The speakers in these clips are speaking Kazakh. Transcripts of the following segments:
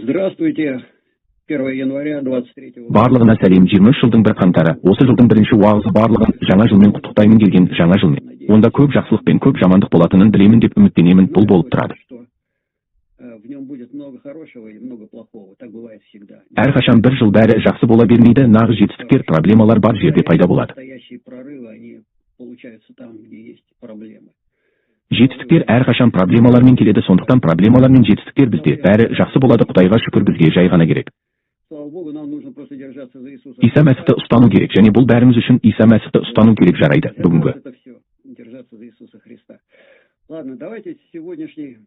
Здравствуйте. 1 января 23 Барлығына сәлем! 23 жылдың 1 қаңтары, осы жылдың бірінші уағызы. Барлығын жаңа жылмен құттықтаймын, келген жаңа жылмен. Онда көп жақсылық пен көп жамандық болатынын білемін деп үміттенемін. Бұл болып тұрады. Что в нем будет много хорошего и много плохого. Так бывает всегда. Әрқашан бір жыл бәрі жақсы бола бермейді. Нағыз жетістіктер проблемалар бар жерде пайда болады. Настоящие прорывы, они получаются там, где есть проблемы. Жетістіктер әрқашан проблемалармен келеді, сондықтан проблемалар мен жетістіктер бізде бәрі жақсы болады, Құдайға шүкір. Бізге жай ғана керек Слава Богу, нам нужно просто держаться за Иисуса. Иса Мәсіхті ұстану керек және бұл бәріміз үшін Иса Мәсіхті ұстану керек. Жарайды, Для бүгінгі нас это все. Держаться за Иисуса Христа. Ладно, давайте сегодняшний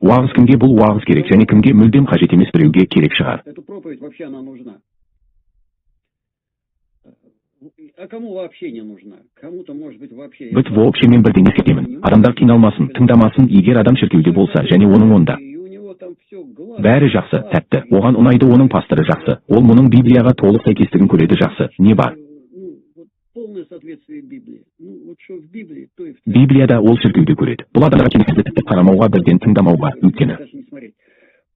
уағыз. Кімге бұл уағыз керек және кімге мүлдем қажет емес? Біреуге керек шығар. Эту проповедь, вообще она нужна. А кому вообще не нужна? Кому-то, может быть, вообще. Бит вообще мен бірдеңе ескертемін: адамдар қиналмасын, тыңдамасын. Егер адам шіркеуде болса және оның онда И у него там все гладко. бәрі жақсы, тәтті, оған ұнайды, оның пасторы жақсы, ол мұның Библияға толық сәйкестігін көреді, жақсы, не бар? Ну, вот полное соответствие Библии. Ну, вот что в Библии, то и в церкви. Библияда, ол шіркеуде көреді. Бұл адамдарға келесі тіпті қарамауға, бірден тыңдамауға, өйткені Даже не смотреть.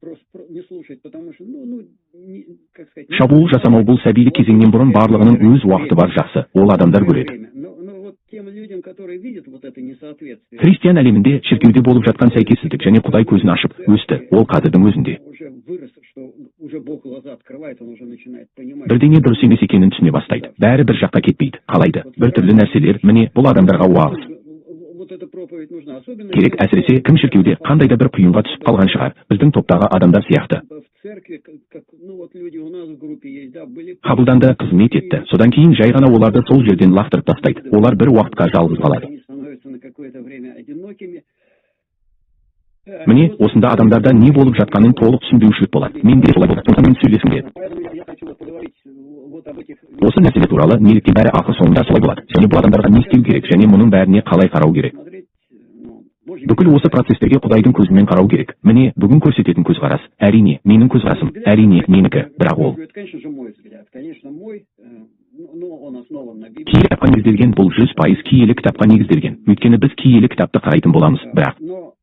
Просто не слушать, потому что, ну, не, как сказать. Шабуыл жасамау, бұл сәбилік кезеңнен бұрын. Барлығының өз уақыты бар. Жақсы, ол адамдар көреді. Но вот тем людям, которые видят вот это несоответствие, Христиан әлемінде, шіркеуде болып жатқан сәйкессіздік және Құдай көзін ашып өсті, ол қазірдің өзінде уже вырос, что уже Бог глаза открывает, он уже начинает понимать. бірдеңе дұрыс емес екенін түсіне бастайды. Бәрі бір жаққа кетпейді, қалайды біртүрлі нәрселер. Міне, бұл адамдарға уағыз Вот эта проповедь нужна. Особенно керек, әсіресе кім шіркеуде қандай да бір құйынға түсіп қалған шығар, біздің топтағы адамдар сияқты. В церкви, как, ну вот люди у нас в группе есть, да, были. Қабылданды, қызмет етті, содан кейін жай ғана оларды сол жерден лақтырып тастайды. Олар бір уақытқа жалғыз қалады. Они становятся на какое-то время одинокими. Міне, осында адамдарда не болып жатқанын толық түсінбеушілік болады. Менде солай болды, сондықтан мен сөйлескім келеді Поэтому я хочу вот поговорить вот об этих осы нәрселер туралы: неліктен бәрі ақыр соңында солай болады және бұл адамдарға не істеу керек және мұның бәріне қалай қарау керек? Смотреть, ну, Божьими Бүкіл осы процестерге Құдайдың көзімен қарау керек. Міне, бүгін көрсететін көзқарас, әрине, менің көзқарасым, әрине, менікі, бірақ ол Это, конечно же, мой взгляд. Конечно, мой, но он основан на Библии. киелі кітапқа негізделген. Бұл 100% киелі кітапқа негізделген, өйткені біз киелі кітапты қарайтын боламыз. Бірақ Но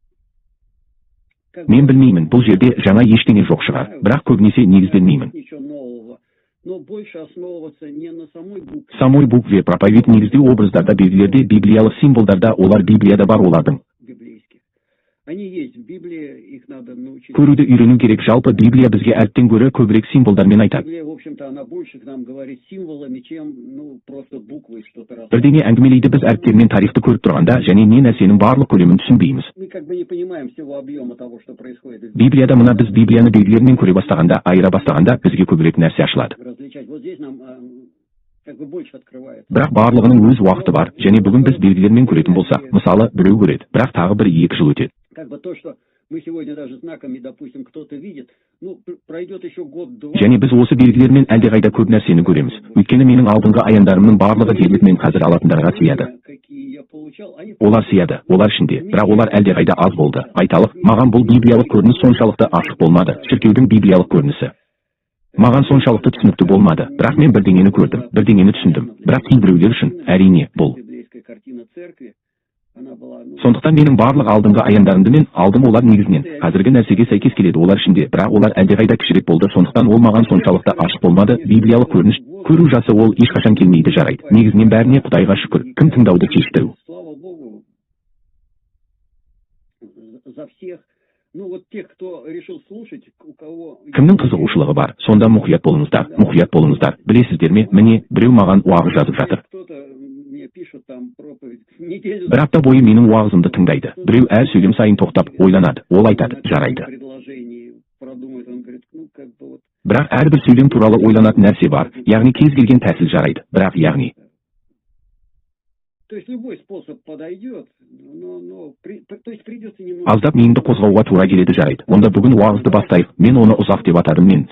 как бы мен білмеймін, бұл жерде жаңа ештеңе жоқ шығар, бірақ көбінесе негізделмеймін Ничего нового. Но больше основываться не на самой букве, самой букве проповедь, негіздеу образдарда, белгілерде, библиялық символдарда. Олар Библияда бар, олардың библейских. Они есть в Библии, их надо научить. көруді үйрену керек. Жалпы, Библия бізге әріптен гөрі көбірек символдармен айтады. Библия, в общем-то, она больше к нам говорит символами, чем, ну, просто буквой что-то раз. Бірдеңе әңгімелейді. Біз әріптермен тарихты көріп тұрғанда және не нәрсенің барлық көлемін түсінбейміз. Мы как бы не понимаем всего объема того, что происходит в Библияда мына біз Библияны белгілермен көре бастағанда, айыра бастағанда, бізге көбірек нәрсе ашылады. Различать. Вот здесь нам как бы больше открывается. Бірақ барлығының өз уақыты бар және бүгін біз белгілермен көретін болсақ, мысалы, біреу көреді, бірақ тағы бір екі жыл өтеді. Как бы то, что мы сегодня даже знаками, допустим, кто-то видит, ну, пройдет еще год-два. Және біз осы белгілермен әлдеқайда көп нәрсені көреміз, өйткені менің алдыңғы аяндарымның барлығы дерлік мен қазір алатындарға сыяды. Какие я получал, они Олар сияды, олар ішінде, бірақ олар әлдеқайда аз болды. Айталық, маған бұл библиялық көрініс соншалықты ашық болмады. Шіркеудің библиялық көрінісі маған соншалықты түсінікті болмады, бірақ мен бірдеңені көрдім, бірдеңені түсіндім. Бірақ кейбіреулер үшін, әрине, бұл Библейская картина церкви, она была, ну, Сондықтан менің барлық алдыңғы аяндарымды мен алдым, олар негізінен қазіргі нәрсеге сәйкес келеді олар ішінде, бірақ олар әлдеқайда кішірек болды. Сондықтан ол маған соншалықты ашық болмады. Библиялық көрініс көру жасы, ол ешқашан келмейді. Жарайды, негізінен бәріне Құдайға шүкір, кім тыңдауды шешті. Слава Богу за всех. Ну, вот тех, кто решил слушать, у кого Кімнің қызығушылығы бар, сонда мұқият болыңыздар, мұқият болыңыздар. Білесіздер ме, міне, біреу маған уағыз жазып жатыр. Кто-то мне пишет там проповедь неделю. Бір апта бойы менің уағызымды тыңдайды. Біреу әр сөйлем сайын тоқтап ойланады. Ол айтады: «Жарайды». Предложений продумает, он говорит, ну, как бы вот Бірақ әрбір сөйлем туралы ойланатын нәрсе бар, яғни кез келген тәсіл жарайды, бірақ, яғни То есть любой способ подойдет, но то есть придется немного аздап миыңды қозғауға тура келеді. Жарайды, онда бүгін уағызды бастайық. Мен оны ұзақ деп атадым. Мен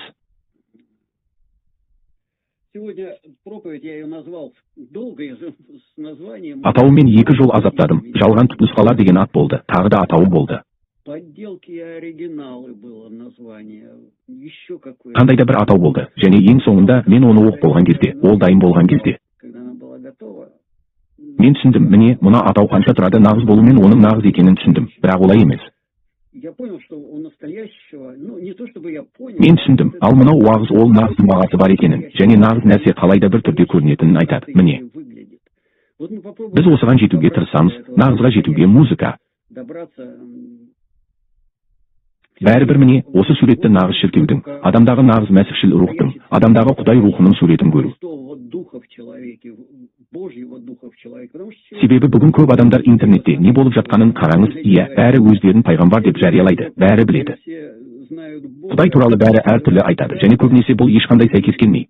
Сегодня проповедь, я ее назвал долго, я с названием Атауымен екі жол азаптадым. «Жалған түпнұсқалар» деген ат болды, тағы да атауы болды. «Подделки и оригиналы» было название. Еще какое. Қандай да бір атау болды және ең соңында мен оны оқып болған кезде, ол дайын болған кезде, Когда она была готова, мен түсіндім: міне, мына атау қанша тұрады, нағыз болумен оның нағыз екенін түсіндім, бірақ олай емес. Я понял, что у настоящего, ну, не то чтобы я понял. Мен түсіндім, ал мынау уағыз ол нағыздың бағасы бар екенін және нағыз нәрсе қалай да бір түрде көрінетінін айтады. Міне, Выглядит. Вот мы попробуем біз осыған жетуге тырысамыз, нағызға жетуге. Музыка. Добраться. Бәрібір, міне, осы суретті нағыз шіркеудің, адамдағы нағыз мәсіхшіл рухтың, адамдағы Құдай рухының суретін көру. Христового духа в человеке, Божьего духа в человеке. Потому что Себебі бүгін көп адамдар интернетте не болып жатқанын қараңыз, иә, бәрі өздерін пайғамбар деп жариялайды, бәрі біледі. Все знают Бога. Құдай туралы бәрі әртүрлі айтады және көбінесе бұл ешқандай сәйкес келмей.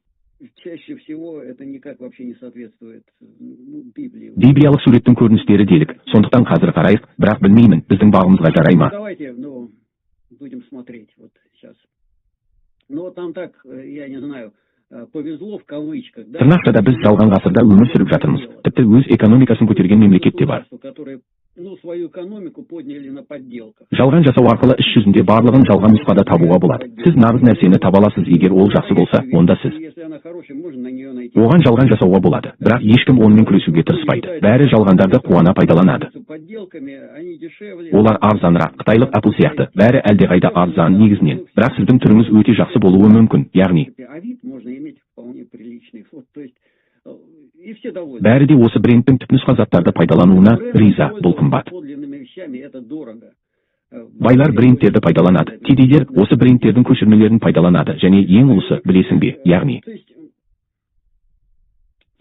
Чаще всего это никак вообще не соответствует, ну, Библии. Библиялық суреттің көріністері делік. Сондықтан қазір қарайық, бірақ білмеймін, біздің бағымызға жарай ма. Давайте, ну, будем смотреть вот сейчас. Ну, вот там так, я не знаю, повезло в кавычках, да? Тырнақшада біз жалған ғасырда өмір сүріп жатырмыз. Тіпті өз экономикасын көтерген мемлекет те бар. Которые, ну, свою экономику подняли на подделках. Жалған жасау арқылы іс жүзінде барлығын жалған нұсқада табуға болады. Сіз нағыз нәрсені таба аласыз, егер ол жақсы болса, онда сіз Если она хорошая, можно на нее найти. оған жалған жасауға болады. Бірақ ешкім онымен күресуге тырыспайды. Бәрі жалғандарды қуана пайдаланады. Подделками, они дешевле. Олар арзанырақ, қытайлық Apple сияқты. Бәрі әлдеқайда арзан негізінен. Бірақ сіздің түріңіз өте жақсы болуы мүмкін. Яғни, А вид можно иметь вполне приличный. Вот, то есть, и все довольны. бәрі де осы брендтің түпнұсқа заттарды пайдалануына Бренд риза. Бұл қымбат. подлинными вещами, это дорого. Байлар брендтерді пайдаланады. Кедейлер осы брендтердің көшірмелерін пайдаланады. Және ең ұлысы, білесің бе, яғни, То есть,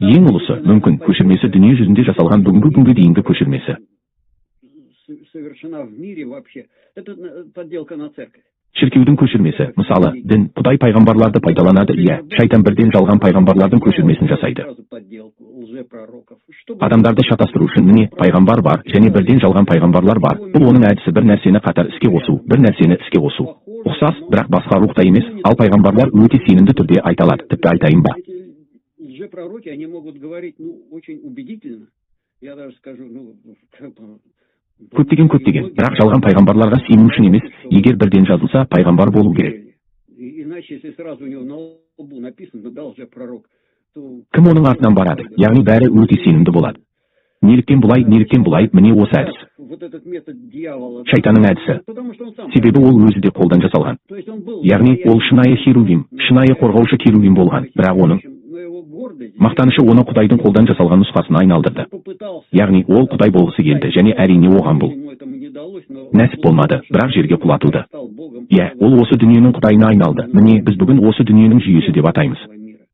ең ұлысы, мүмкін, көшірмесі дүние жүзінде жасалған бүгінгі күнге дейінгі көшірмесі. Совершена в мире вообще. Это подделка на церковь. Шіркеудің көшірмесі, мысалы, дін, Құдай пайғамбарларды пайдаланады, иә, шайтан бірден жалған пайғамбарлардың көшірмесін жасайды. Сразу подделку лжепророков. Чтобы Адамдарды шатастыру үшін, міне, пайғамбар бар және бірден жалған пайғамбарлар бар. Бұл оның әдісі: бір нәрсені қатар іске қосу, бір нәрсені іске қосу. Ұқсас, бірақ басқа рухта емес, ал пайғамбарлар өте сенімді түрде айта алады, тіпті айтайын ба. Эти лжепророки, они могут говорить, ну, очень убедительно. Я даже скажу, ну, как бы, Көптеген, көптеген, бірақ жалған пайғамбарларға сену үшін емес, егер бірден жазылса, пайғамбар болу керек. Иначе, если сразу у него на лбу написано, да, лжепророк, то Кім оның артынан барады? Яғни бәрі өте сенімді болады. Неліктен бұлай, неліктен бұлай, міне осы әдіс. Вот этот метод дьявола. Шайтанның әдісі. Потому что он сам. Себебі ол өзі де қолдан жасалған. То есть он был Яғни ол шынайы херувим, шынайы қорғаушы херувим болған, бірақ оның Но его гордость мақтанышы оны Құдайдың қолдан жасалған нұсқасына айналдырды. Попытался. Яғни ол Құдай болғысы келді және әрине оған бұл Ему этому не удалось, но нәсіп болмады, бірақ жерге құлатылды. стал Богом. Иә, ол осы дүниенің құдайына айналды. Міне, біз бүгін осы дүниенің жүйесі деп атаймыз.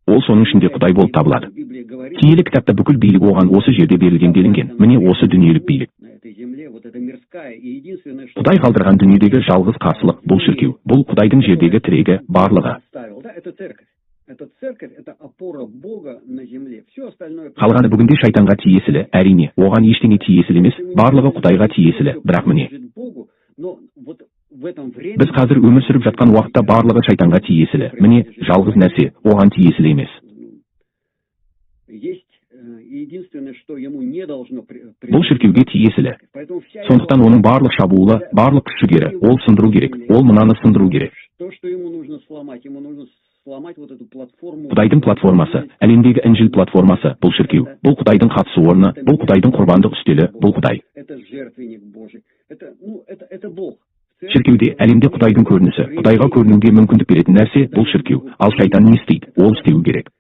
Ол соның ішінде құдай болып табылады. Библия говорит, Киелі кітапта бүкіл билік оған осы жерде берілген делінген. Міне, осы дүниелік билік. на этой земле, вот это мирская, и единственное, что Құдай қалдырған дүниедегі жалғыз қарсылық бұл шіркеу. Бұл Құдайдың жердегі тірегі, барлығы. Оставил, да, это церковь. Это церковь, это опора Бога на земле. Все остальное Қалғаны бүгінде шайтанға тиесілі, әрине, оған ештеңе тиесілі емес, барлығы Құдайға тиесілі. Бірақ міне, Богу, но вот в этом времени біз қазір өмір сүріп жатқан уақытта барлығы шайтанға тиесілі. Міне, жалғыз нәрсе оған тиесілі емес. Есть единственное, что ему не должно Бұл шіркеуге тиесілі. Поэтому вся Сондықтан оның барлық шабуылы, барлық күш жігері, ол сындыру керек, ол мынаны сындыру керек. То, что ему нужно сломать, ему нужно сломать вот эту платформу. Құдайдың платформасы, әлемдегі інжіл платформасы, бұл шіркеу. Бұл Құдайдың қатысу орны, бұл Құдайдың құрбандық үстелі, бұл Құдай. Это жертвенник Божий. Это, ну, это Бог. Шіркеуде әлемде Құдайдың көрінісі, Құдайға көрінуге мүмкіндік беретін нәрсе бұл шіркеу. Ал шайтан не істейді? Ол істеу керек.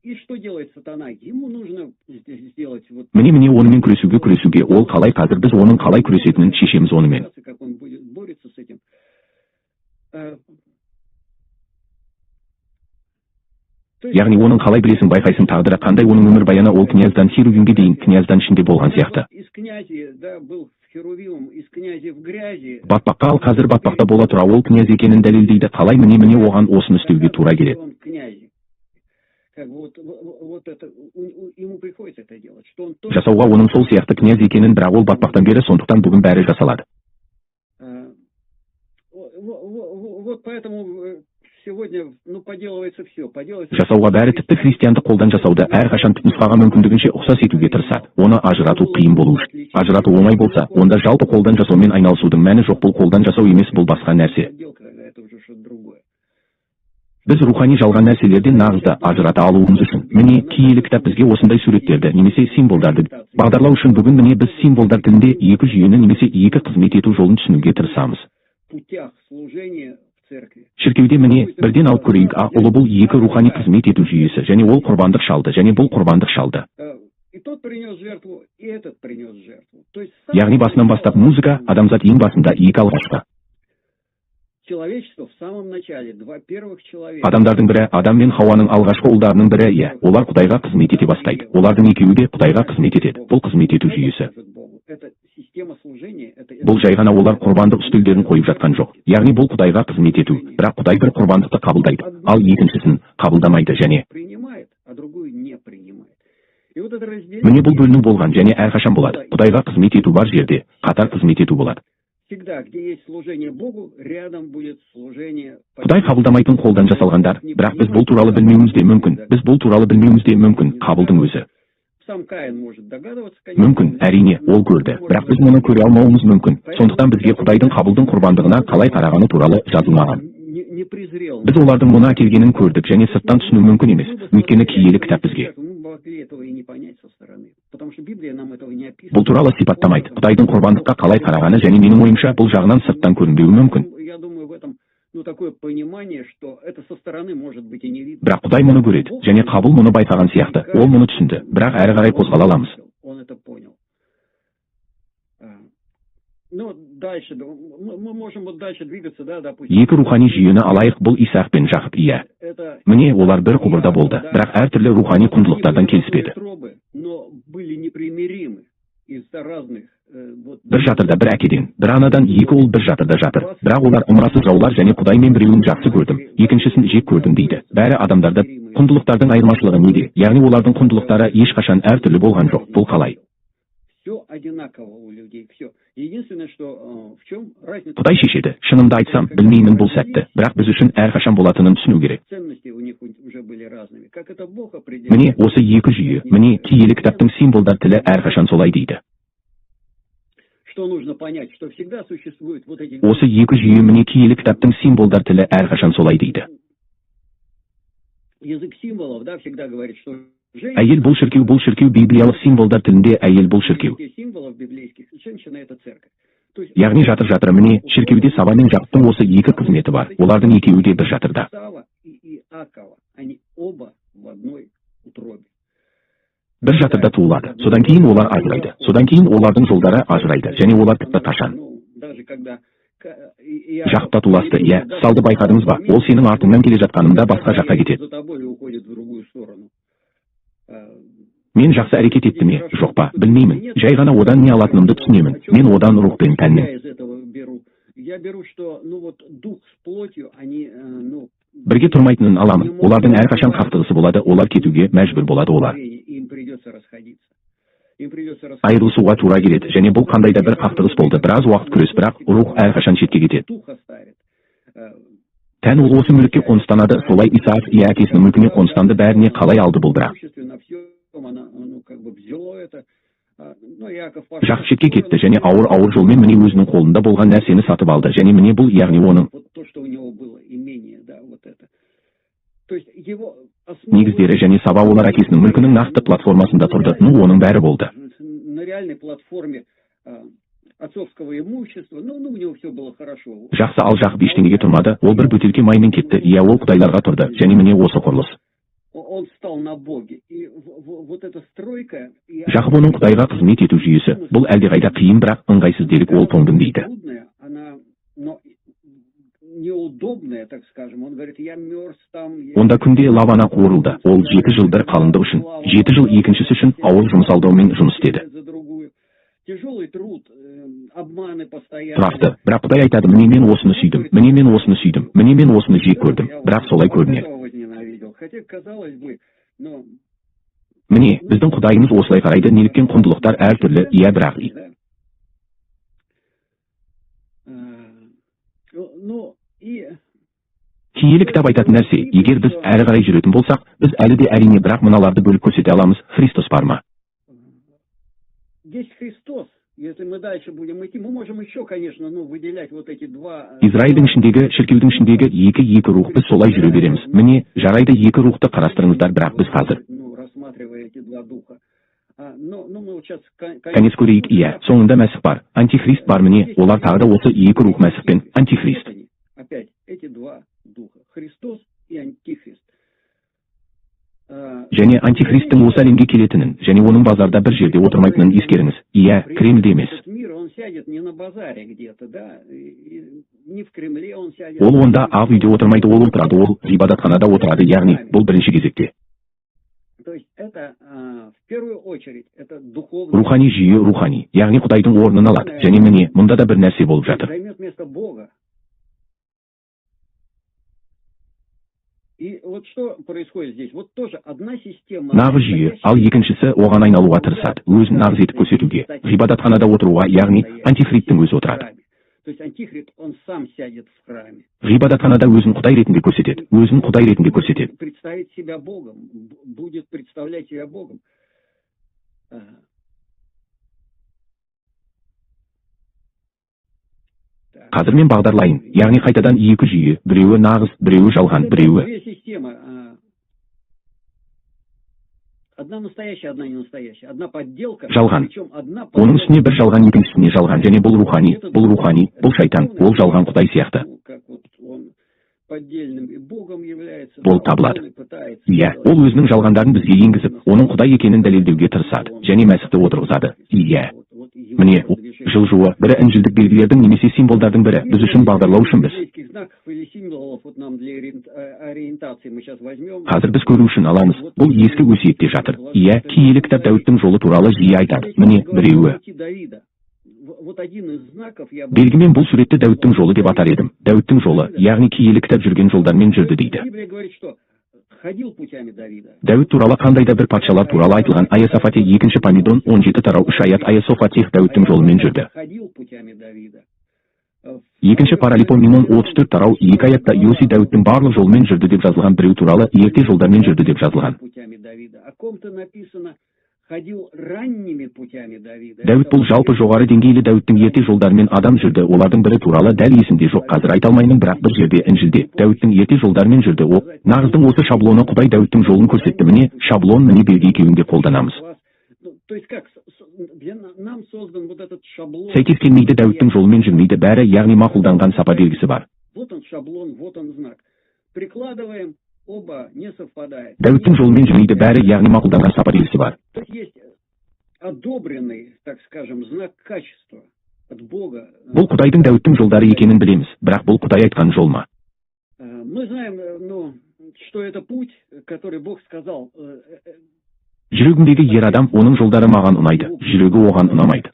И что делает сатана? Ему нужно сделать вот Міне, міне, онымен күресуге, күресуге. Ол қалай, қазір біз оның қалай күресетінін шешеміз онымен. Как он будет борется с этим. То есть Яғни оның қалай, білесің, байқайсың, тағдыры қандай, оның өмірбаяны, ол князьдан херувимге дейін, князьдан ішінде болған сияқты. Из князи, да, был херувимом, из князи в грязи. Батпаққа, ал қазір батпақта бола тұра ол князь екенін дәлелдейді. Қалай, міне, міне, оған осыны істеуге тура келеді. Он князи. Как бы вот, вот это, ему приходится это делать, что он тоже Жасауға оның сол сияқты князь екенін, бірақ ол батпақтан бері, сондықтан бүгін бәрі жасалады. Вот поэтому сегодня, ну, поделывается все, поделывается. Жасауға бәрі, тіпті христиандық қолдан жасауды әрқашан түпнұсқаға мүмкіндігінше ұқсас етуге тырысады, оны ажырату қиын болу үшін. Ажырату оңай болса, онда жалпы қолдан жасаумен айналысудың мәні жоқ. Бұл қолдан жасау емес, бұл басқа нәрсе. Подделка, это уже что-то другое. Біз рухани жалған нәрселерден нағызды ажырата алуымыз үшін, міне, киелі кітап бізге осындай суреттерді немесе символдарды бағдарлау үшін. Бүгін, міне, біз символдар тілінде екі жүйені немесе екі қызмет ету жолын түсінуге тырысамыз Путях служения в церкви. шіркеуде. Міне, бірден алып көрейік. А ұлы, бұл екі рухани қызмет ету жүйесі, және ол құрбандық шалды, және бұл құрбандық шалды. И тот принес жертву, и этот принес жертву. То есть Яғни басынан бастап музыка, адамзат ең басында екі алғашқы человечество в самом начале, два первых человека. адамдардың бірі, Адам мен Хауаның алғашқы ұлдарының бірі, иә, олар Құдайға қызмет ете бастайды. Олардың екеуі де Құдайға қызмет етеді. Бұл қызмет ету жүйесі. Служит Богу. Это система служения. Это, Бұл жай ғана олар құрбандық үстелдерін қойып жатқан жоқ. Яғни бұл Құдайға қызмет ету, бірақ Құдай бір құрбандықты қабылдайды, ал екіншісін қабылдамайды және принимает, а другую не принимает. И вот это разделение. Міне, бұл бөліну болған және әрқашан болады. Құдайға қызмет ету бар жерде қатар қызмет ету болады. Всегда, где есть служение Богу, рядом будет служение. Құдай қабылдамайтын қолдан жасалғандар, бірақ біз бұл туралы білмеуіміз де мүмкін. Біз бұл туралы білмеуіміз де мүмкін. Қабылдың өзі Сам Каин может догадываться, конечно. Мүмкін, әрине, ол көрді, бірақ біз мұны көре алмауымыз мүмкін. Сондықтан бізге Құдайдың Қабылдың құрбандығына қалай қарағаны туралы жазылмаған. Не презрел. Біз олардың мұны әкелгенін көрдік және сырттан түсіну мүмкін емес, өйткені киелі кітап бізге Мы могли этого и не понять со стороны, потому что Библия нам этого не описывает. бұл туралы сипаттамайды, Құдайдың құрбандыққа қалай қарағаны, және менің ойымша, бұл жағынан сырттан көрінбеуі мүмкін. Я думаю, в этом, ну, такое понимание, что это со стороны может быть и не видно. Бірақ Құдай мұны көреді, және Қабыл мұны байқаған сияқты, ол мұны түсінді. Бірақ әрі қарай қозғала аламыз. Он это понял. Ну, дальше, да, мы можем вот дальше двигаться, да, допустим. Екі рухани жүйені алайық. Бұл Исаақ пен Жақып, иә. Это Міне, олар бір құбырда болды, бірақ әртүрлі рухани құндылықтардан келіспеді. Трубы, но были непримиримы из-за разных вот. Бір жатырда, бір әкеден, бір анадан екі ұл бір жатырда жатыр, бірақ олар ымырасыз жаулар. Және Құдай: «Мен біреуін жақсы көрдім, екіншісін жек көрдім», – дейді. Бәрі адамдарда. Құндылықтардың айырмашылығы неде? Яғни олардың құндылықтары ешқашан әртүрлі болған жоқ. Бұл қалай? Все одинаково у людей, все. Единственное, что в чем разница? Құдай шешеді. Шынымды айтсам, білмеймін бұл сәтті, бірақ біз үшін әрқашан болатынын түсіну керек. Ценности у них уже были разными. Как это Бог определил? Міне, осы екі жүйе. Міне, киелі кітаптың символдар тілі әрқашан солай дейді. Что нужно понять, что всегда существуют вот эти. Осы екі жүйе. Міне, киелі кітаптың символдар тілі әрқашан солай дейді. Язык символов, да, всегда говорит, что женщина. Әйел – бұл шіркеу. Бұл шіркеу. Библиялық символдар тілінде әйел – бұл шіркеу. Символов библейских, женщина – это церковь. То есть Яғни жатыр жатыр міне, шіркеуде Сава мен Жақыптың осы екі қызметі бар. Олардың екеуі де бір жатырда. Исава и Иакова, они оба в одной утробе. Бір жатырда туылады. Содан кейін олар ажырайды, содан кейін олардың жолдары ажырайды, және олар тіпті қашан Ну, даже когда Жақып татуласты, иә, салды, байқадыңыз ба? Ол сенің артыңнан келе жатқанымда басқа жаққа кетеді. За тобой и уходит в другую сторону. Мен жақсы әрекет етті ме, жоқ па, білмеймін. Жай ғана одан не алатынымды түсінемін. Мен одан рух пен тәннің Я из этого беру. Я беру, что, ну вот, дух с плотью, они, ну, бірге тұрмайтынын аламын. Олардың әрқашан қақтығысы болады, олар кетуге мәжбүр болады, олар Им придется расходиться. Им придется расходиться. айырылысуға тура келеді, және бұл қандай да бір қақтығыс болды, біраз уақыт күрес, бірақ рух әрқашан шетке кетеді. Дух оставит. Тән ол осы мүлікке қоныстанады. Солай Исаак, иә, әкесінің мүлкіне қоныстанды. Бәріне қалай алды бұл, бірақ Имуществе, на всем она, ну, как бы взяло это. Ну, Яков Жақып шетке кетті және ауыр, ауыр жолмен, міне, өзінің қолында болған нәрсені сатып алды. Және міне, бұл, яғни оның Вот то, что у него было, имение, да, вот это. То есть его негіздері және Сава, олар әкесінің мүлкінің нақты платформасында тұрды. Ну, оның бәрі болды. На реальной платформе отцовского имущества, ну, у него все было хорошо. Жақсы, ал Жақып ештеңеге тұрмады. Ол бір бөтелке маймен кетті, иә, ол құдайларға тұрды. Және міне, осы құрылыс. Он стал на Боге. И вот эта стройка. Жақып, оның Құдайға қызмет ету жүйесі, бұл әлдеқайда қиын, бірақ ыңғайсыз делік. Ол тоңдым дейді. Трудная, она, но неудобная, так скажем. Он говорит: «Я мерз там». Онда күнде Лавана қуырылды. Ол 7 жыл бір қалыңдық үшін, 7 жыл екіншісі үшін ауыр жұмыс алдаумен жұмыс істеді. За другую. Тяжелый труд, обманы постоянно. Тұрақты. Бірақ Құдай айтады: «Міне, мен осыны сүйдім, міне, мен осыны сүйдім, міне, мен осыны жек көрдім». Бірақ солай көрінеді. Этого возненавидел. Хотя, казалось бы, ну, Міне, біздің Құдайымыз осылай қарайды. Неліктен құндылықтар әртүрлі, иә, бірақ Да. Ну, и Киелі кітап айтатын нәрсе, егер біз әрі қарай жүретін болсақ, біз әлі де, әрине, бірақ мыналарды бөліп көрсете аламыз. Христос бар ма? Есть Христос. Если мы дальше будем идти, мы можем еще, конечно, ну, выделять вот эти два... Израильдің ішіндегі, шіркеудің ішіндегі екі рух, біз солай жүре береміз. Міне, жарайды, екі рухты қарастырыңыздар, бірақ біз қазір Ну, рассматривая эти два духа. Но мы вот сейчас... Конец көрейік, иә. Соңында Мәсіх бар, антихрист бар, міне, олар тағы да осы екі рух, Мәсіх пен антихрист. Вот они, опять эти два духа. Христос и Антихрист. Және антихристтің осы әлемге келетінін және оның базарда бір жерде отырмайтынын ескеріңіз. Иә, Кремльде емес. Этот мир, он сядет не на базаре где-то, да, и не в Кремле он сядет. Ол онда ақ үйде отырмайды, ол отырады, ол ғибадатханада отырады, яғни бұл бірінші кезекте То есть это, в первую очередь, это духовный... рухани жүйе, рухани, яғни Құдайдың орнын алады. Және міне, мұнда да бір нәрсе болып жатыр. Займет место Бога. И вот что происходит здесь? Вот тоже одна система... Нағыз жүйе, ал екіншісі оған айналуға тырысады, өзін нағыз етіп көрсетуге, ғибадатханада отыруға, яғни антихристтің өзі отырады. То есть антихрист, он сам сядет в храме. Ғибадатханада өзін Құдай ретінде көрсетеді, өзін Құдай ретінде көрсетеді. Представить себя Богом, будет представлять себя Богом. Так. Қазір мен бағдарлайын, яғни қайтадан екі жүйе, біреуі нағыз, біреуі жалған, Это біреуі две системы. Одна настоящая, одна не настоящая. Одна подделка, Жалған. причем одна Оның үстіне бір жалған, екіншісіне жалған, және бұл рухани, бұл рухани, бұл шайтан, ол жалған құдай сияқты Ну, как вот он поддельным и Богом является. болып да, табылады. он и пытается Иә, делать. ол өзінің жалғандарын бізге енгізіп, оның құдай екенін дәлелдеуге тырысады және Мәсіхті отырғызады. Иә. Вот, вот его Міне, продвижение. жылжуы, бірі інжілдік белгілердің немесе символдардың бірі, біз үшін бағдарлау үшін біз. Библейских знаков или символов вот нам для ориентации мы сейчас возьмем. Қазір біз көру үшін аламыз. Бұл ескі өсиетте жатыр. Иә, киелі кітап Дәуіттің жолы туралы жиі айтады. Міне, біреуі. Пути Давида. Вот один из знаков я бы- Белгімен бұл суретті Дәуіттің жолы деп атар едім. Дәуіттің жолы, яғни киелі кітап жүрген жолдармен жүрді дейді. Библия говорит, что ходил путями Давида. Дәуіт туралы қандай да бір патшалар туралы айтылған Аясафате екінші Памидон 17 тарау 3 аят Аясофатех Дәуіттің жолымен жүрді. Ходил путями Давида. Екінші Паралипоменон 34 тарау 2 аятта Иоси Дәуіттің барлық жолымен жүрді деп жазылған, біреу туралы ерте жолдармен жүрді деп жазылған. Путями Давида. О ком-то написано, ходил ранними путями Давида. Дәуіт бұл жалпы жоғары деңгейлі Дәуіттің ерте жолдарымен адам жүрді, олардың бірі туралы дәл есімде жоқ, қазір айта алмаймын, бірақ бір жерде Інжілде Дәуіттің ерте жолдарымен жүрді. Ол нағыздың осы шаблоны, Құдай Дәуіттің жолын көрсетті. Міне, шаблон, міне белгі, екеуін де қолданамыз. Ну, то есть как, для нам создан вот этот шаблон. Сәйкес келмейді, Дәуіттің жолымен жүрмейді бәрі, яғни мақұлданған сапа белгісі бар. Вот он шаблон, вот он знак. Прикладываем, оба не совпадает. Дәуіттің жолымен жүрмейді бәрі, яғни мақұлданған сапа белгісі бар. То есть есть одобренный, так скажем, знак качества от Бога. Бұл Құдайдың Дәуіттің жолдары екенін білеміз, бірақ бұл Құдай айтқан жол ма? Мы знаем, ну, что это путь, который Бог сказал. Жүрегіндегі ер адам, оның жолдары маған ұнайды, жүрегі оған ұнамайды.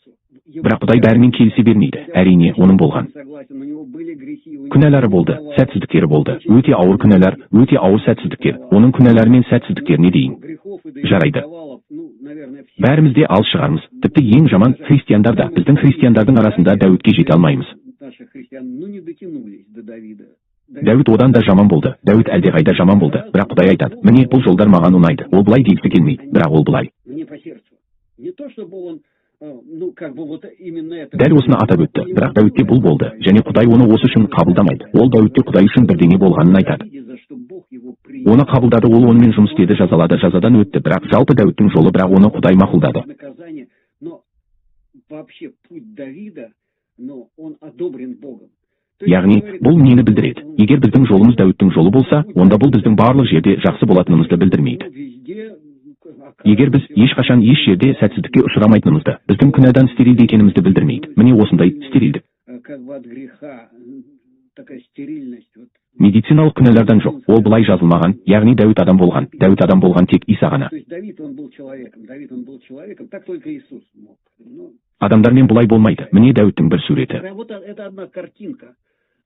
Бірақ Құдай бәрімен келісе бермейді. Әрине, оның болған. Согласен, у него были грехи, у него Күнәлары болды, сәтсіздіктері болды, өте ауыр күнәлар, өте ауыр сәтсіздіктер, оның күнәлары мен сәтсіздіктеріне дейін. грехов и до Жарайды. провалов, ну, наверное, все. Бәріміз де алыс шығармыз, тіпті ең жаман христиандар да, біздің христиандардың арасында Дәуітке жете алмаймыз. Наших христиан, ну, не дотянулись до Давида. Дәуіт одан да жаман болды, Дәуіт әлдеқайда жаман болды, бірақ Құдай айтады, міне, бұл жолдар маған ұнайды. Ол былай дегісі келмейді, бірақ ол былай. Мне по сердцу. Не то, чтобы он, ну, как бы вот именно это... Дәл осыны атап өтті, бірақ Дәуітте бұл болды, және Құдай оны осы үшін қабылдамайды. Ол Дәуітте Құдай үшін бірдеңе болғанын айтады. За что Бог его принял. Оны қабылдады, ол онымен жұмыс істеді, жазалады, жазадан өтті, бірақ жалпы Дәуіттің жолы, бірақ оны Құдай мақұлдады. Наказание. Но вообще путь Давида, но он одобрен Богом. То есть, Яғни, говорит, бұл нені білдіреді? Егер біздің жолымыз Дәуіттің жолы болса, онда бұл біздің барлық жерде жақсы болатынымызды білдірмейді. ну, везде Егер біз ешқашан еш жерде сәтсіздікке ұшырамайтынымызды, біздің күнәдан стерилді екенімізді білдірмейді. Міне осындай стерилдік. Как бы от греха, такая стерильность. Вот. Медициналық күнәлардан жоқ. Ол былай жазылмаған, яғни Дәуіт адам болған. Дәуіт адам болған тек Иса ғана. То есть Давид, он был человеком, Давид, он был человеком, так только Иисус мог. Ну, Адамдармен бұлай болмайды. Міне Дәуіттің бір суреті. вот это одна картинка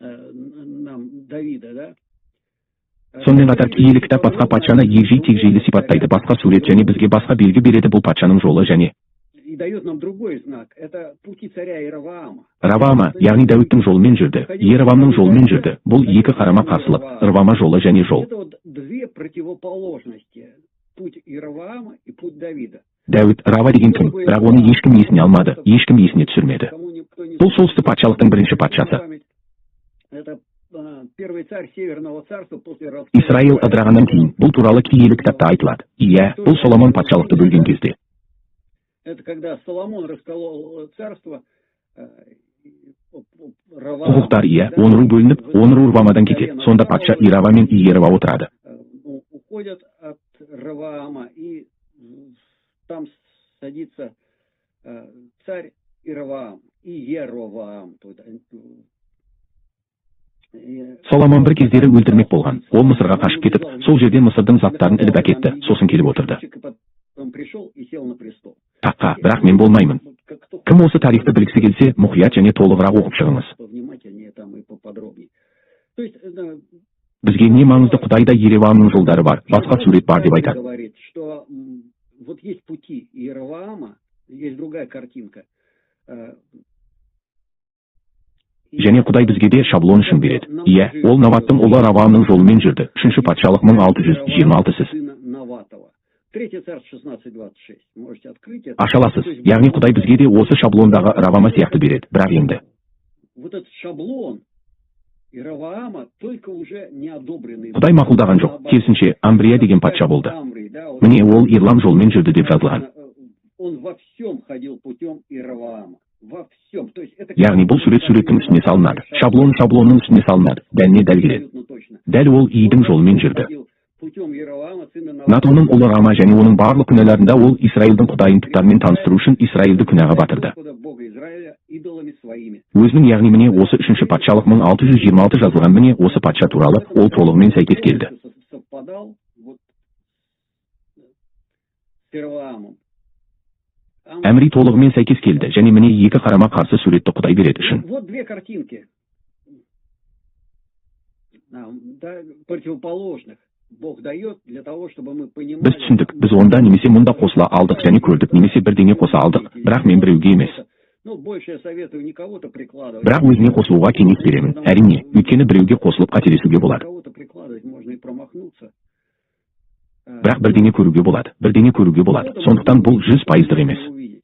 нам Давида, да? Сонымен қатар киелі кітап басқа патшаны егжей-тегжейлі сипаттайды. Басқа сурет және бізге басқа белгі береді, бұл патшаның жолы және И дает нам другой знак. Это пути царя Иеровоама. Равама, яғни Дәуіттің жолымен жүрді. Еровамның жолымен жүрді. Бұл екі қарама қарсылық. Равама жолы және жол. Это вот две противоположности. Путь Иеровоама и путь Давида. Дәуіт Рава деген кім? Бірақ оны ешкім есіне алмады, ешкім есіне түсірмеді. Кому никто не Бұл солтүстік патшалықтың бірінші патшасы. Это первый царь Северного царства после раскола. Израиль ыдырағаннан кейін бұл туралы киелі кітапта айтылады. Иә, бұл Соломон патшалықты бөлген кезде. Это когда Соломон расколол царство. Ровоам, Құқықтар, иә, да, 10 ру бөлініп, 10 ру Ровоамадан кетеді. Сонда патша Ирава мен Иерова отырады. Ну, уходят от Ровоама, и там садится царь Иеровоам, Иеровоам. Тут, Соломон бір кездері өлтірмек болған. Ол Мысырға қашып кетіп, сол жерден Мысырдың заттарын іліп әкетті, сосын келіп отырды И потом пришел и сел на престол. таққа. Бірақ мен болмаймын. Кім осы тарихты білгісі келсе, мұқият және толығырақ оқып шығыңыз. Повнимательнее там и поподробнее. То есть, Бізге не маңызды? Құдайда Ереваамның жолдары бар, басқа сурет бар деп айтады. Говорит, что вот есть пути Иеровоама, есть другая картинка. Және Құдай бізге де шаблон үшін береді. Иә, ол Наваттың ұлы Раваамның жолымен жүрді. Үшінші патшалық 1626 сіз Сына Наватова. Третье царство 16.26. Можете открыть это. аша аласыз. Яғни Құдай бізге де осы шаблондағы Равама сияқты береді, бірақ енді Вот этот шаблон Иеровоама, только уже не одобренный. Құдай мақұлдаған жоқ. Керісінше, Амбрия деген патша болды. Амрий, да, вот. Міне, ол Ирлам жолымен жүрді деп жазылған. Он во всем ходил путем Иеровоама. Во всем. То есть это Яғни бұл сурет суреттің үстіне салынады, шаблон шаблонның үстіне салынады, дәлме дәл келеді. Абсолютно точно. Дәл ол Иидің жолымен жүрді. Ходил путем Иеровоама, сына Наватова. Натоның ұлы Рама және оның барлық күнәларында ол Израильдің құдайын пұттармен таныстыру үшін Израильді күнәға батырды. Господа Бога Израиля идолами своими. Өзінің, яғни міне, осы үшінші патшалық 1626 жазылған. Міне, осы патша туралы ол толығымен сәйкес келді. Совпадал вот с Иеровоамом. Әмри толығымен сәйкес келді. Және міне, екі қарама қарсы суретті Құдай береді үшін. Вот две картинки. Да, противоположных. Бог дает для того, чтобы мы понимали. Біз түсіндік, біз онда немесе мұнда қосыла алдық және көрдік немесе бірдеңе қоса алдық, бірақ мен біреуге емес. Ну, больше я советую не кого-то прикладывать. Бірақ өзіне қосылуға кеңес беремін, әрине, өйткені біреуге қосылып қателесуге болады. Кого-то прикладывать можно и промахнуться. Бірақ бірдеңе көруге болады, бірдеңе көруге болады. Сондықтан бұл 100%-дық емес. Увидеть.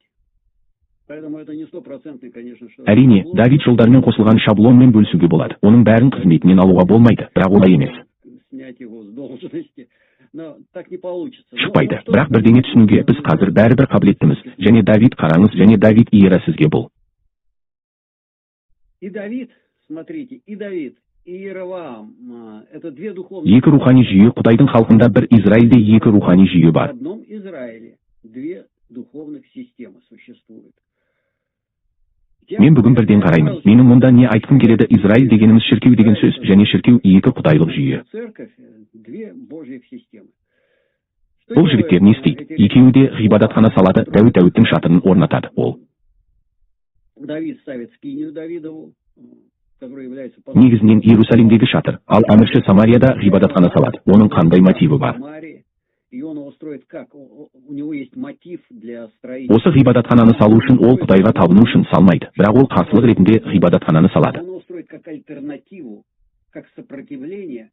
Поэтому это не стопроцентный, конечно, что. Әрине, Давид жолдарымен қосылған шаблонмен бөлісуге болады. Оның бәрін қызметінен алуға болмайды, бірақ олай емес. Снять его с должности. Но так не получится. Шықпайды, бірақ бірдеңе түсінуге біз қазір бәрібір қабілеттіміз. Және Давид, қараңыз, және Давид Иера сізге бұл. И Давид, смотрите, и Давид, и Иеровоам, это две духовные. Екі рухани жүйе. Құдайдың халқында, бір Израильде екі рухани жүйе В бар. одном Израиле две духовных системы существуют. Мен бүгін бірден қараймын. Менің мұнда не айтқым келеді? Израиль дегеніміз шіркеу деген сөз және шіркеу екі құдайлық жүйе. Церковь, две божьих системы. Бұл жігіттер не істейді? Екеуі де ғибадатхана салады. Дәуіт Дәуіттің шатырын орнатады. Ол Давид ставит скинию Давидову, которая является негізінен Иерусалимдегі шатыр, ал Әмірші Самарияда ғибадатхана салады. Оның қандай мотиві бар? Самарии. И он его строит как? У него есть мотив для строительства. Осы ғибадатхананы салу үшін ол құдайға табыну үшін салмайды, бірақ ол қарсылық ретінде ғибадатхананы салады. Он его строит как альтернативу, как сопротивление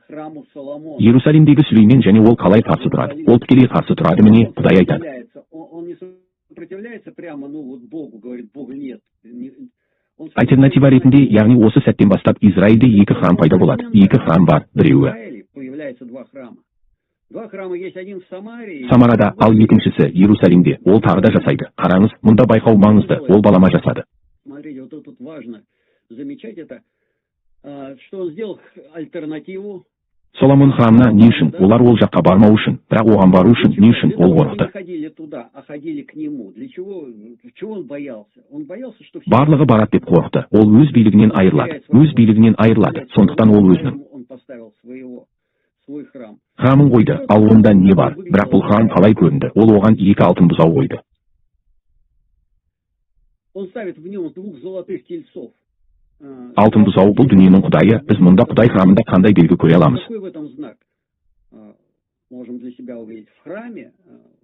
храму Соломона. Иерусалимдегі Сүлеймен. Және ол қалай қарсы тұрады? Ол тікелей қарсы тұрады. Міне, Құдай айтады. Он не сопротивляется прямо, ну вот Богу, говорит: «Бога нет». Он Альтернатива ретінде, яғни осы сәттен бастап Израильде екі храм пайда болады. Екі храм бар, біреуі В Израиле появляется два храма. Два храма есть: один в Самарии. Самарада, ал екіншісі Иерусалимде. Ол тағы да жасайды. Қараңыз, мұнда байқау маңызды, ол балама жасады. Смотрите, вот тут важно замечать это, что он сделал альтернативу. Соломон храмына не үшін? Олар ол жаққа бармау үшін, бірақ оған бару үшін. Не үшін Для ол того, чтобы қорықты? не ходили туда, а ходили к нему. Для чего? Чего он боялся? Он боялся, что все Барлығы барады деп қорықты. Ол өз билігінен айырылады, өз билігінен айырылады. Сондықтан ол өзінің Поэтому он поставил свой храм. храмын қойды. Ал онда не бар? Бірақ бұл храм қалай көрінді? Ол оған екі алтын бұзау қойды. Он ставит в нем двух золотых тельцов. Алтын бұзау — бұл дүниенің құдайы. Біз мұнда Құдай храмында қандай белгі көре аламыз? Какой в этом знак можем для себя увидеть? В храме,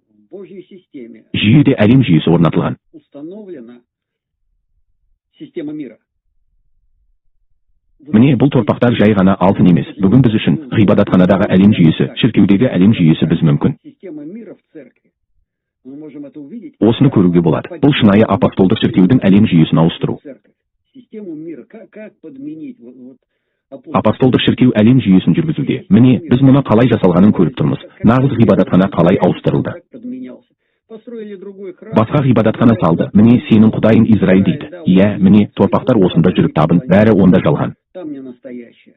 в Божьей системе Жүйеде әлем жүйесі орнатылған. Установлена система мира. Міне, бұл торпақтар жай ғана алтын емес. Бүгін біз үшін ғибадатханадағы әлем жүйесі, шіркеудегі әлем жүйесі біз мүмкін Система мира в церкви. Мы можем это увидеть. Осыны көруге болады. Бұл шынайы апостолдық шіркеудің әлем жүйесін ауыстыру. Церковь, систему мира. Как подменить вот Апостолдық шіркеу әлем жүйесін жүргізуде. Міне, біз мұны қалай жасалғанын көріп тұрмыз. Нағыз ғибадатхана қалай ауыстырылды. Как подменялся. Построили другой храм. Басқа ғибадатхана салды. Міне, сенің құдайың Израиль дейді. Иә, міне, торпақтар осында жүріп табын, бәрі онда жалған. Там не настоящее.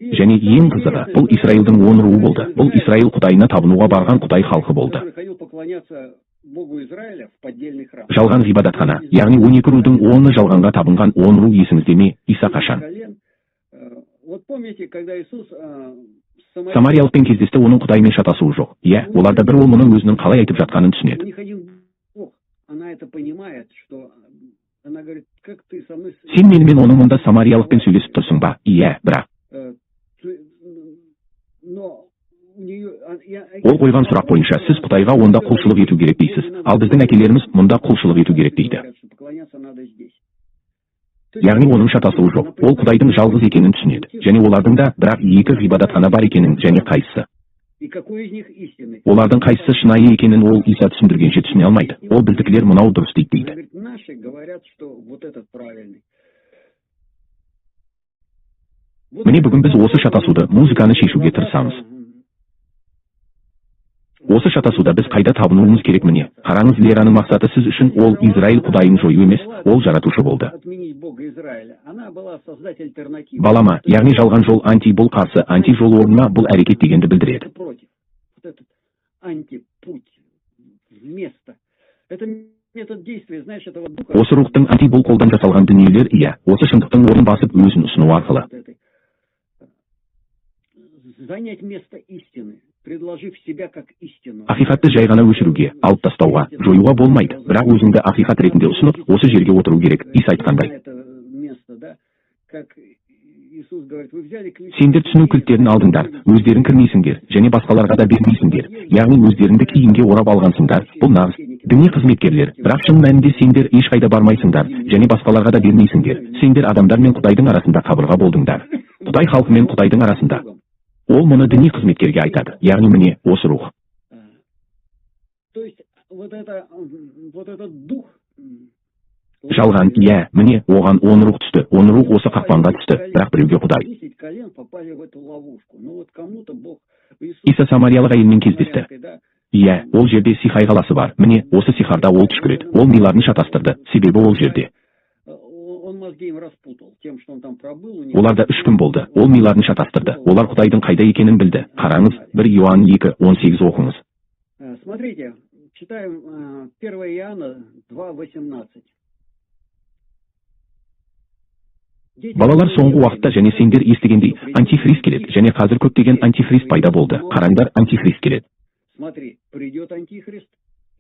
Және ең қызығы, бұл Израилдың 10 руы болды. Бұл Израиль құдайына табынуға барған құдай халқы болды. Который ходил поклоняться Богу Израиля в поддельный храм. Жалған ғибадатхана, яғни 12 рудың 10-ы жалғанға табынған 10 ру. Есіңізде ме, Иса қашан Колен. Вот помните, когда Иисус с самариялықпен кездесті, оның құдаймен шатасуы жоқ. Иә, оларда бір, ол мұны өзінің қалай айтып жатқанын түсінеді. У них один Бог. Она это понимает, что она говорит, как ты со мной... Сен менімен оның мұнда самариялықпен сөйлесіп тұрсың ба? Иә, бірақ Но у нее... ол қойған сұрақ бойынша сіз құдайға онда құлшылық ету керек дейсіз, ал біздің әкелеріміз мұнда құлшылық ету керек дейді. Говорят, что поклоняться надо здесь. Яғни оның шатасуы жоқ. Ол құдайдың жалғыз екенін түсінеді және олардың да бірақ екі ғибадатхана бар екенін және қайсысы И какой из них истинный? олардың қайсысы шынайы екенін ол Иса түсіндіргенше түсіне алмайды. Ол біздікілер мынау дұрыс дейді Она дейді. говорит, наши говорят, что вот этот правильный. Вот Міне, бүгін біз осы шатасуды, музыканы шешуге тырысамыз. Осы шатасуда біз қайда табынуымыз керек? Міне, қараңыз, Лераның мақсаты сіз үшін ол Израиль құдайын жою емес, ол жаратушы болды. Отменить Бога Израиля. Она была создать альтернативу. Балама, яғни жалған жол, анти бұл қарсы, анти жол орнына бұл әрекет дегенді білдіреді. Это против. Вот этот антипуть вместо. Это метод действия, знаешь, этого духа. Осы рухтың анти бұл қолдан жасалған дүниелер, иә, осы шындықтың орнын басып, өзін ұсыну арқылы. Вот этой. Занять место истины, предложив себя как истину. Ақиқатты жай ғана өшіруге, алып тастауға, жоюға болмайды, бірақ өзіңді ақиқат ретінде ұсынып, осы жерге отыру керек, Иса айтқандай. Это место, да, как Иисус говорит, вы взяли ключи. Сендер түсіну кілттерін алдыңдар, өздерің кірмейсіңдер және басқаларға да бермейсіңдер, яғни өздеріңді киімге орап алғансыңдар. Бұл нағыз діни қызметкерлер, бірақ шын мәнінде сендер ешқайда бармайсыңдар және басқаларға да бермейсіңдер. Сендер адамдар мен құдайдың арасында қабырға болдыңдар, құдай халқы мен құдайдың арасында. Ол мұны діни қызметкерге айтады, яғни міне осы рух. То есть вот это, вот этот дух Жалған, иә, міне, оған 10 рух түсті, 10 рух осы қақпанға түсті, бірақ біреуге құдай. 10 колен попали в эту ловушку. Ну вот кому-то Бог... Иисус Иса самариялық әйелмен кездесті. Самарянкой, да, Иә, ол жерде Сихай қаласы бар. Міне, осы Сихарда ол түшкіреді. Ол миларын шатастырды, себебі ол жерде Он мозги им распутал тем, что он там пробыл. У них. Оларда 3 күн болды. Ол миларын шатастырды. Олар құдайдың қайда екенін білді. Қараңыз, 1 Иоанн 2:18 оқыңыз. Смотрите, читаем 1 Иоанна 2:18. Балалар, соңғы уақытта және сендер естігендей, антихрист келеді және қазір көптеген антихрист пайда болды. Қараңдар, антихрист келеді. Смотри, придет антихрист.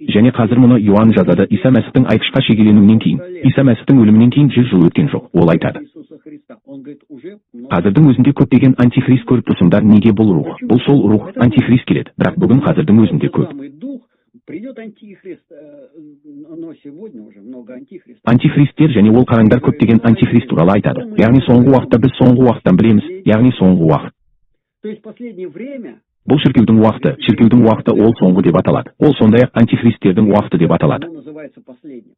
Және қазір мұны Иоанн жазады Иса Мәсіхтің айқышқа шегеленуінен кейін. Иса Мәсіхтің өлімінен кейін 100 жыл өткен жоқ. Ол айтады. Иисуса Христа. Он говорит, уже много. Қазірдің өзінде көптеген антихрист көріп тұрсыңдар. Неге? Бұл рух. Бұл сол рух, антихрист келеді. Бірақ бүгін қазірдің өзінде Тот көп. самый дух, придет антихрист, но сегодня уже много антихристов. Антихристтер және ол, қараңдар, көптеген антихрист туралы айтады. Яғни соңғы уақытта біз соңғы уақыттан білеміз, яғни соңғы уақыт. То есть последнее время Бұл шіркеудің уақыты, шіркеудің уақыты ол соңғы деп аталады. Ол сондай-ақ антихристтердің уақыты деп аталады. Оно называется последним.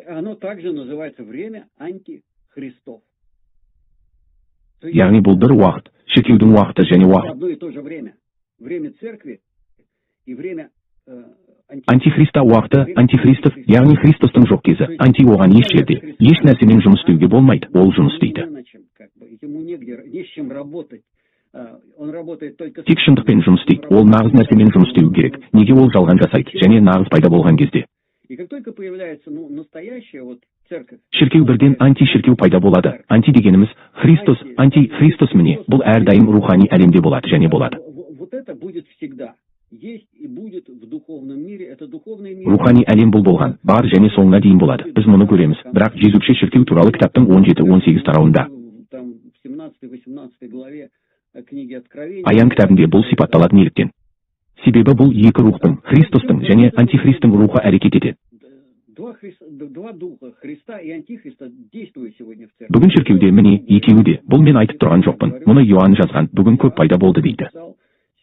Оно также называется время антихристов. То есть Яғни бұл бір уақыт, шіркеудің уақыты және уақыт. одно и то же время. Время церкви и время Антихриста уақыты, антихристов, яғни Христостың жоқ кезі. Анти оған еш жерде, еш нәрсемен жұмыс істеуге болмайды, ол жұмыс істейді. Не на чем, как бы, ему негде, не с чем работать. Он работает только с Тек шындықпен жұмыс істейді. Ол нағыз нәрсемен жұмыс істеу керек. Неге? Ол жалған жасайды және нағыз пайда болған кезде. И как только появляется, ну, настоящая вот церковь, Шіркеу бірден анти-шіркеу пайда болады. Анти дегеніміз Христос, анти Христос, міне, бұл әрдайым рухани әлемде болады және болады. Вот это будет всегда. Есть и будет в духовном мире. Это духовный мир. Рухани әлем бұл болған, бар және соңына дейін болады. Біз мұны көреміз. Бірақ жезөкше шіркеу туралы кітаптың 17-18 тарауында. Там в 17-18 главе книги Откровения. Аян кітабінде бұл сипатталады. Неліктен? Себебі бұл екі рухтың, Христостың және антихристің рухы әрекет етеді. Два духа, Христа и Антихриста, действуют сегодня в церкви. Бүгін шіркеуде, міне, екеуі де. Бұл мен айтып тұрған жоқпын. Мұны Иоанн жазған. Бүгін көп пайда болды дейді. Писал.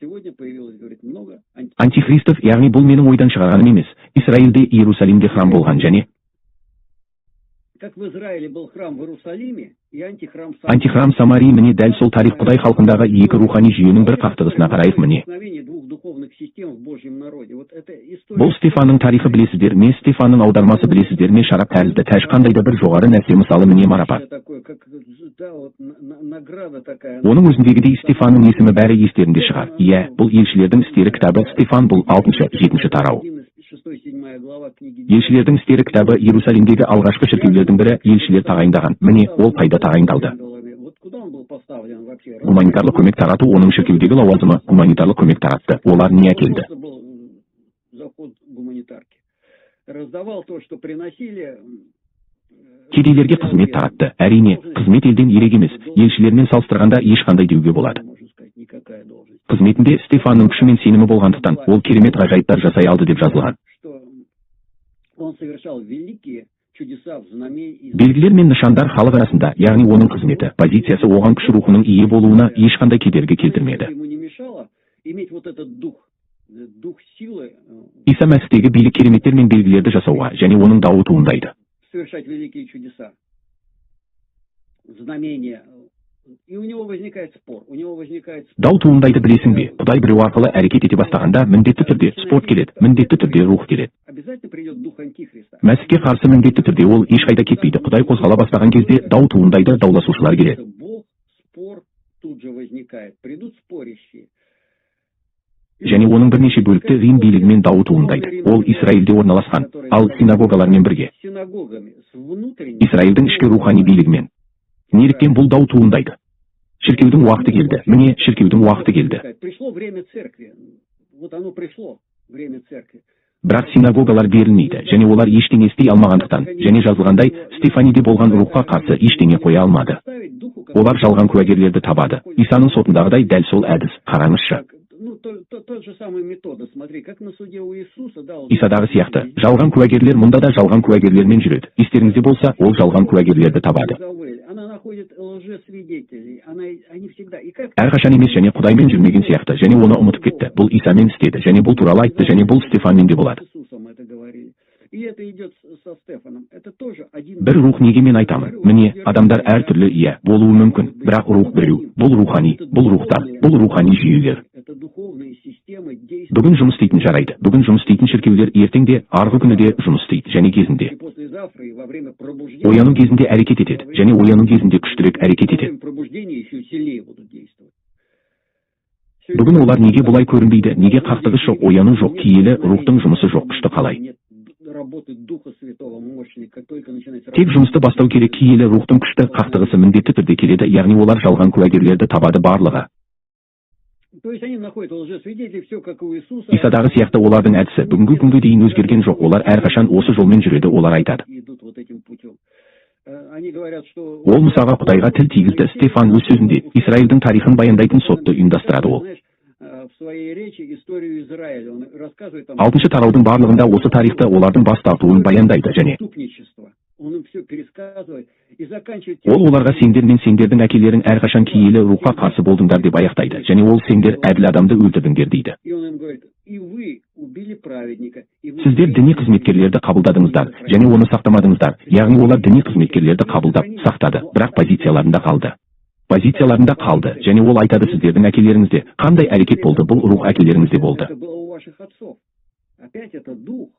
Сегодня появилось, говорит, много Антихристов, яғни бұл менің ойдан шығарғаным емес. Израильде, Иерусалимде храм болған және Как в Израиле был храм в Иерусалиме и антихрам в антихрам Самарии. Міне, дәл сол тарих. Құдай халқындағы екі рухани жүйенің бір қақтығысына қарайық, міне. Столкновение двух духовных систем в Божьем народе. Вот это история. Бұл Стефанның тарихы, білесіздер ме? Стефанның аудармасы, білесіздер ме, шарап тәрізді тәж, қандай да бір жоғары нәрсе, мысалы, міне, марапат. Такое, как, да, вот награда такая. Оның өзіндегідей Стефанның есімі бәрі естерінде шығар, иә. Бұл Елшілердің істері кітабы. Стефан, бұл алтыншы, жетінші тарау. Шестой, седьмая глава книги. Елшілердің істері кітабы. Иерусалимдегі алғашқы шіркеулердің бірі елшілер тағайындаған. Міне, ол қайда тағайындалды? Вот куда он был поставлен вообще? Гуманитарлық көмек тарату. Оның шіркеудегі лауазымы гуманитарлық көмек таратты. Олар не әкелді? Просто был заход гуманитарки. Раздавал то, что приносили. Кедейлерге қызмет таратты. Әрине, қызмет елден ерек емес, елшілермен салыстырғанда ешқандай деуге болады. Можно сказать, никакая должность. Қызметінде Стефанның күші мен сенімі болғандықтан, ол керемет ғажайыптар жасай алды деп жазылған. Что он совершал великие чудеса в знамении. Белгілер мен нышандар халық арасында, яғни оның қызметі, позициясы оған күш рухының ие болуына ешқандай кедергі келтірмеді. Ему не мешало иметь вот этот дух, дух силы, Иса Мәсіхтегі билік кереметтер мен белгілерді жасауға және оның дауы туындайды. Совершать великие чудеса, знамения. И у него возникает спор, у него возникает спор. Дау туындайды, білесің бе? Құдай біреу арқылы әрекет ете бастағанда, міндетті түрде спор келеді, міндетті түрде рух келеді. Обязательно придет дух антихриста. Мәсіхке қарсы міндетті түрде, ол ешқайда кетпейді. Құдай қозғала бастаған кезде дау туындайды, дауласушылар келеді. Бог, спор тут же возникает. Придут спорящие. Және оның бірнеше бөлікті Рим билігімен дауы туындайды. Ол Израильде орналасқан, ал синагогалармен бірге. Синагогами, с внутренней. Израильдің ішкі рухани билігімен. Неліктен бұл дау туындайды? Шіркеудің уақыты келді. Міне, шіркеудің уақыты келді. Пришло время церкви. Вот оно пришло, время церкви. Бірақ синагогалар берілмейді және олар ештеңе істей алмағандықтан, және жазылғандай, Стефаниде болған рухқа қарсы ештеңе қоя алмады. Олар жалған куәгерлерді табады. Исаның сотындағыдай дәл сол әдіс, қараңызшы. Ну, тот же самый метода, смотри, как на суде у Иисуса, да, Исадағы сияқты жалған куәгерлер мұнда да жалған куәгерлермен жүреді. Естеріңізде болса, ол жалған куәгерлерді табады. Она находит лжесвидетелей, она, они всегда, и как Әрқашан емес және Құдаймен жүрмеген сияқты және оны ұмытып кетті. Бұл Исамен істеді және бұл туралы айтты және бұл Стефанмен де болады. С Иисусом это говорили. И это идет со Стефаном. Это тоже один. Бір рух. Неге мен айтамын? Міне, адамдар әртүрлі, иә, болуы мүмкін, бірақ рух біреу. Бұл рухани, бұл рухтар, бұл рухани жүйелер. Это духовные системы действия. Бүгін жұмыс істейтін, жарайды, бүгін жұмыс істейтін шіркеулер ертең де, арғы күні де жұмыс істейді және кезінде И послезавтра, и во время пробуждения. Ояну кезінде әрекет етеді және ояну кезінде күштірек әрекет Во етеді. Время пробуждения еще сильнее будут действовать. Бүгін олар неге бұлай көрінбейді? Неге қақтығыс жоқ, ояну жоқ, киелі рухтың жұмысы жоқ, күшті қалай? Нет работы Духа Святого мощный, как только начинается Тек жұмысты бастау керек. Киелі рухтың күшті қақтығысы міндетті түрде келеді, яғни олар жалған куәгерлерді табады барлығы. То есть они находят лжесвидетелей, все как у Иисуса. Исадағы сияқты олардың әдісі бүгінгі күнге дейін өзгерген жоқ. Олар әрқашан осы жолмен жүреді. Олар айтады: Идут вот этим путем. Они говорят, что Ол Мұсаға, Құдайға тіл тигізді. Стефан өз сөзінде Израильдің тарихын баяндайтын сотты ұйымдастырады ол. Знаешь, в своей речи историю Израиля. Он рассказывает там Алтыншы тараудың барлығында осы тарихты, олардың бас тартуын баяндайды және отступничество. Он им все пересказывает и заканчивает ол оларға: «Сендер мен сендердің әкелерің әрқашан киелі рухқа қарсы болдыңдар», – деп аяқтайды. Және ол: «Сендер әділ адамды өлтірдіңдер», – дейді. И он им говорит: и вы убили праведника. И вы Сіздер діни қызметкерлерді қабылдадыңыздар және оны сақтамадыңыздар. Яғни олар діни қызметкерлерді қабылдап, сақтады, бірақ позицияларында қалды, позицияларында қалды. Және ол айтады: «Сіздердің әкелеріңізде қандай әрекет болды? Бұл рух әкелеріңізде болды». Это было у ваших отцов. Опять это дух.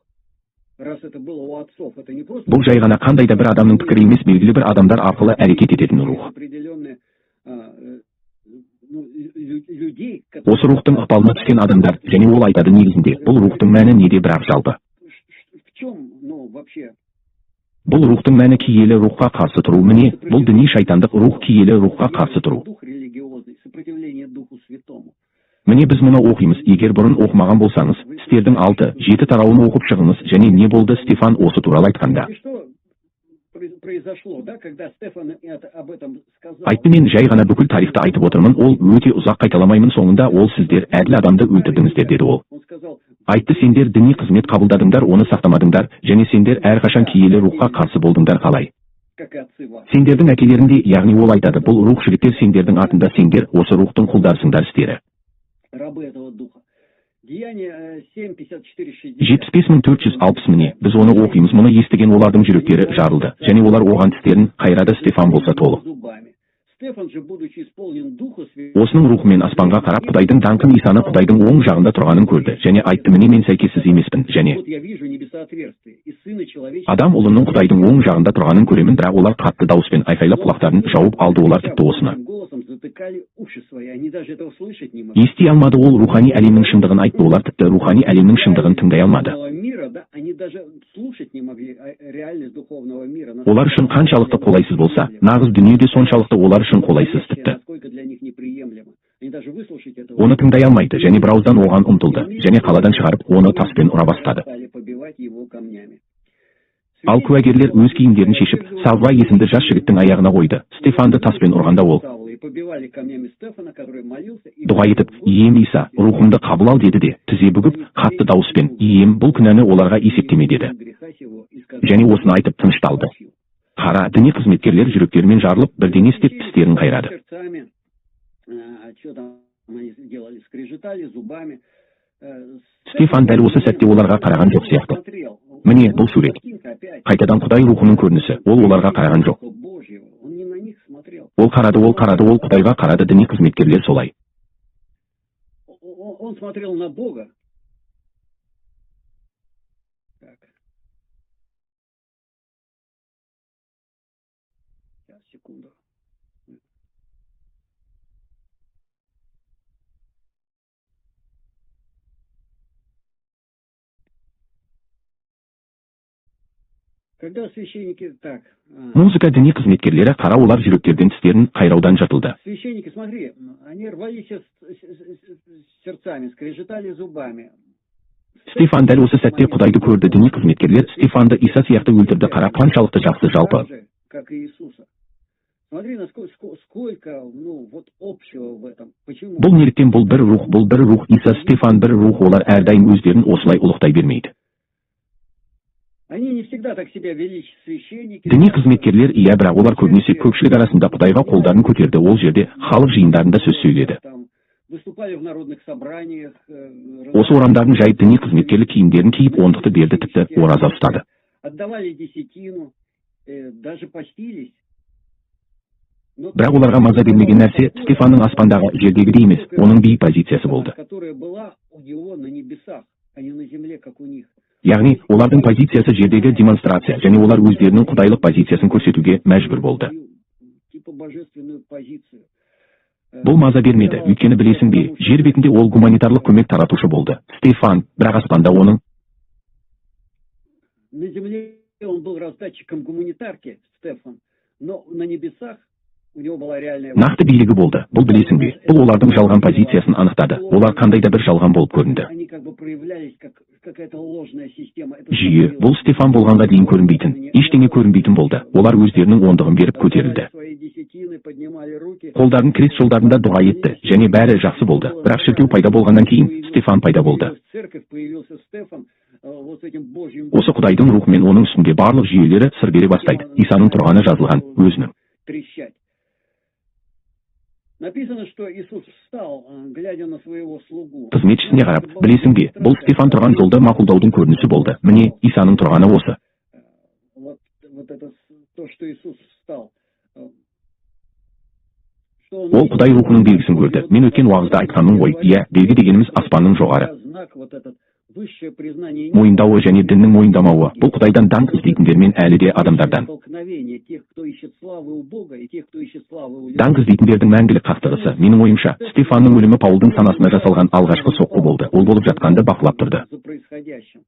Раз это было у отцов, это не просто Бұл жай ғана қандай да бір адамның пікірі емес, белгілі бір адамдар арқылы әрекет ететін рух. Определенные ну, людей, которые Осы рухтың ықпалына түскен адамдар. Және ол айтады: негізінде бұл рухтың мәні неде? Бірақ жалпы В чем, ну, вообще бұл рухтың мәні киелі рухқа қарсы тұру. Міне, бұл діни шайтандық рух, киелі рухқа қарсы тұру. Дух религиозный, сопротивление Духу Святому. Міне, біз мұны оқимыз. Егер бұрын оқымаған болсаңыз, Істердің алты, жеті тарауын оқып шығыңыз. Және не болды Стефан осы туралы айтқанда? И что произошло, да, когда Стефан это, об этом сказал? Айтты: мен жай ғана бүкіл тарихты айтып отырмын, ол өте ұзақ, қайталамаймын. Соңында ол: «Сіздер әділ адамды өлтірдіңіздер», – деді ол. Он сказал, Айтты: «Сендер діни қызмет қабылдадыңдар, оны сақтамадыңдар және сендер әрқашан киелі рухқа қарсы болдыңдар. Қалай? Как и отцы ваши. Сендердің әкелеріңде». Яғни ол айтады: бұл рух, жігіттер, сендердің атында, сендер осы рухтың құлдарысыңдар. Істері Рабы этого духа. Деяние 7, 54, 60. 75460. Міне, біз оны оқимыз. Мұны естіген олардың жүректері жарылды және олар оған тістерін қайрады. Стефан болса толық Зубами. Стефан же, будучи исполнен Духа Святого, осының рухымен аспанға қарап, Құдайдың даңқын, Исаны Құдайдың оң жағында тұрғанын көрді және айтты: «Міне, мен сәйкессіз емеспін және Вот я вижу небеса отверстые и Сына Человеческого. Адам ұлының Құдайдың оң жағында тұрғанын көремін». Бірақ олар қатты дауыспен айқайлап, құлақтарын жауып алды. Олар тіпті осыны Голосом затыкали уши свои, они даже этого слышать не могли. ести алмады. Ол рухани әлемнің шындығын айтты. Олар тіпті рухани әлемнің шындығын тыңдай алмады. Мира, да, они даже слушать не могли реальность духовного мира. Олар үшін қаншалықты қолайсыз болса, нағыз дүние де соншалықты олар үшін қолайсыз тіпті. Насколько для них неприемлемо. Они даже выслушать этого Оны тыңдай алмайды. Және бірауыздан оған ұмтылды және қаладан шығарып, оны таспен ұра бастады. Стали побивать его камнями. Ал куәгерлер өз киімдерін шешіп, Савва есімді жас жігіттің аяғына қойды. Стефанды таспен ұрғанда, ол Савла, и побивали камнями Стефана, который молился, и дұға етіп: «Ием Иса, рухымды қабыл ал», – деді де, тізе бүгіп, қатты дауыспен: «Ием, бұл күнәні оларға есептеме», – деді. Греха сего, и сказал, Және осыны айтып, тынышталды. Қара, діни қызметкерлер жүректерімен жарылып, бірдеңе істеп, тістерін қайрады. Сердцами, что там они делали, скрежетали зубами. Стефан дәл осы сәтте оларға қараған жоқ сияқты. Смотрел. Міне, бұл сурет. Қайтадан Құдай рухының көрінісі. Ол оларға қараған жоқ. Божьего. Он не на них смотрел. Ол қарады, ол қарады, ол Құдайға қарады. Діни қызметкерлер солай. Он смотрел на Бога. Так. Сейчас, секунду. Когда священники... Так. Музыка. Діни қызметкерлері, қара, олар жүректерден тістерін қайраудан жыртылды. Священники, смотри, они рвались сердцами, скрежетали зубами. Стефан дәл осы сәтте Құдайды көрді. Діни қызметкерлер Стефанды Иса сияқты өлтірді. Қара, қаншалықты жақсы жалпы. Так же, как и Иисуса. Смотри, насколько, сколько, ну, вот общего в этом. Почему? Бұл неліктен? Бұл бір рух, бұл бір рух. Иса, Стефан бір рух. Олар әрдайым өздерін осылай ұлықтай бермейді. Они не всегда так себя вели, священники. Діни қызметкерлер, иә, бірақ олар көбінесе көпшілік арасында Құдайға қолдарын көтерді. Ол жерде халық жиындарында сөз сөйледі. Там выступали в народных собраниях. Осы орамдарын жайып, діни қызметкерлік киімдерін киіп, ондықты берді, тіпті ораза ұстады. Отдавали десятину, даже постились. Но Бірақ оларға маза бермеген нәрсе Стефанның аспандағы, жердегідей емес, оның биік позициясы болды. Которая была у него на небесах, а не на земле, как у них. Яғни олардың позициясы жердегі демонстрация және олар өздерінің құдайлық позициясын көрсетуге мәжбүр болды. Свою, типа божественную позицию. Бұл маза бермеді, өйткені, білесің бе, жер бетінде ол гуманитарлық көмек таратушы болды, Стефан, бірақ аспанда оның На земле он был раздатчиком гуманитарки, Стефан, но на небесах у него была реальная нақты билігі болды. Бұл, білесің бе, бұл олардың жалған позициясын анықтады. Олар қандай да бір жалған болып көрінді. Они как бы проявлялись как какая-то ложная система. Это Жүйе. Бұл Стефан болғанға дейін көрінбейтін ештеңе көрінбейтін болды. Олар өздерінің ондығын беріп, көтерілді. Свои десятины, поднимали руки. Қолдарын крест жолдарында, дұға етті және бәрі жақсы болды. Бірақ шіркеу пайда болғаннан кейін Стефан пайда болды. Появилась церковь, появился Стефан, вот с этим Божьим Осы Құдайдың рухымен оның үстінде барлық жүйелері сыр бере бастайды. Исаның тұрғаны жазылған өзінің трещать. Написано, что Иисус встал, глядя на своего слугу. Қызметшісіне қарап, білесің бе, бұл Стефан тұрған жолды мақұлдаудың көрінісі болды. Міне, Исаның тұрғаны осы. Вот это то, что Иисус встал. Что он Ол Құдай рухының белгісін көрді. Мен өткен уағызда айтқанмын ғой, иә, белгі дегеніміз аспанның жоғары Знак вот этот, высшее признание мойындауы және діннің мойындамауы. Бұл Құдайдан даңқ іздейтіндер мен әлі де адамдардан Столкновение тех, кто ищет славы у Бога, и тех, кто ищет славы у людей. даңқ іздейтіндердің мәңгілік қақтығысы. Менің ойымша, Стефанның өлімі Паулдың санасына жасалған алғашқы соққы болды. Ол болып жатқанды бақылап тұрды. За происходящим.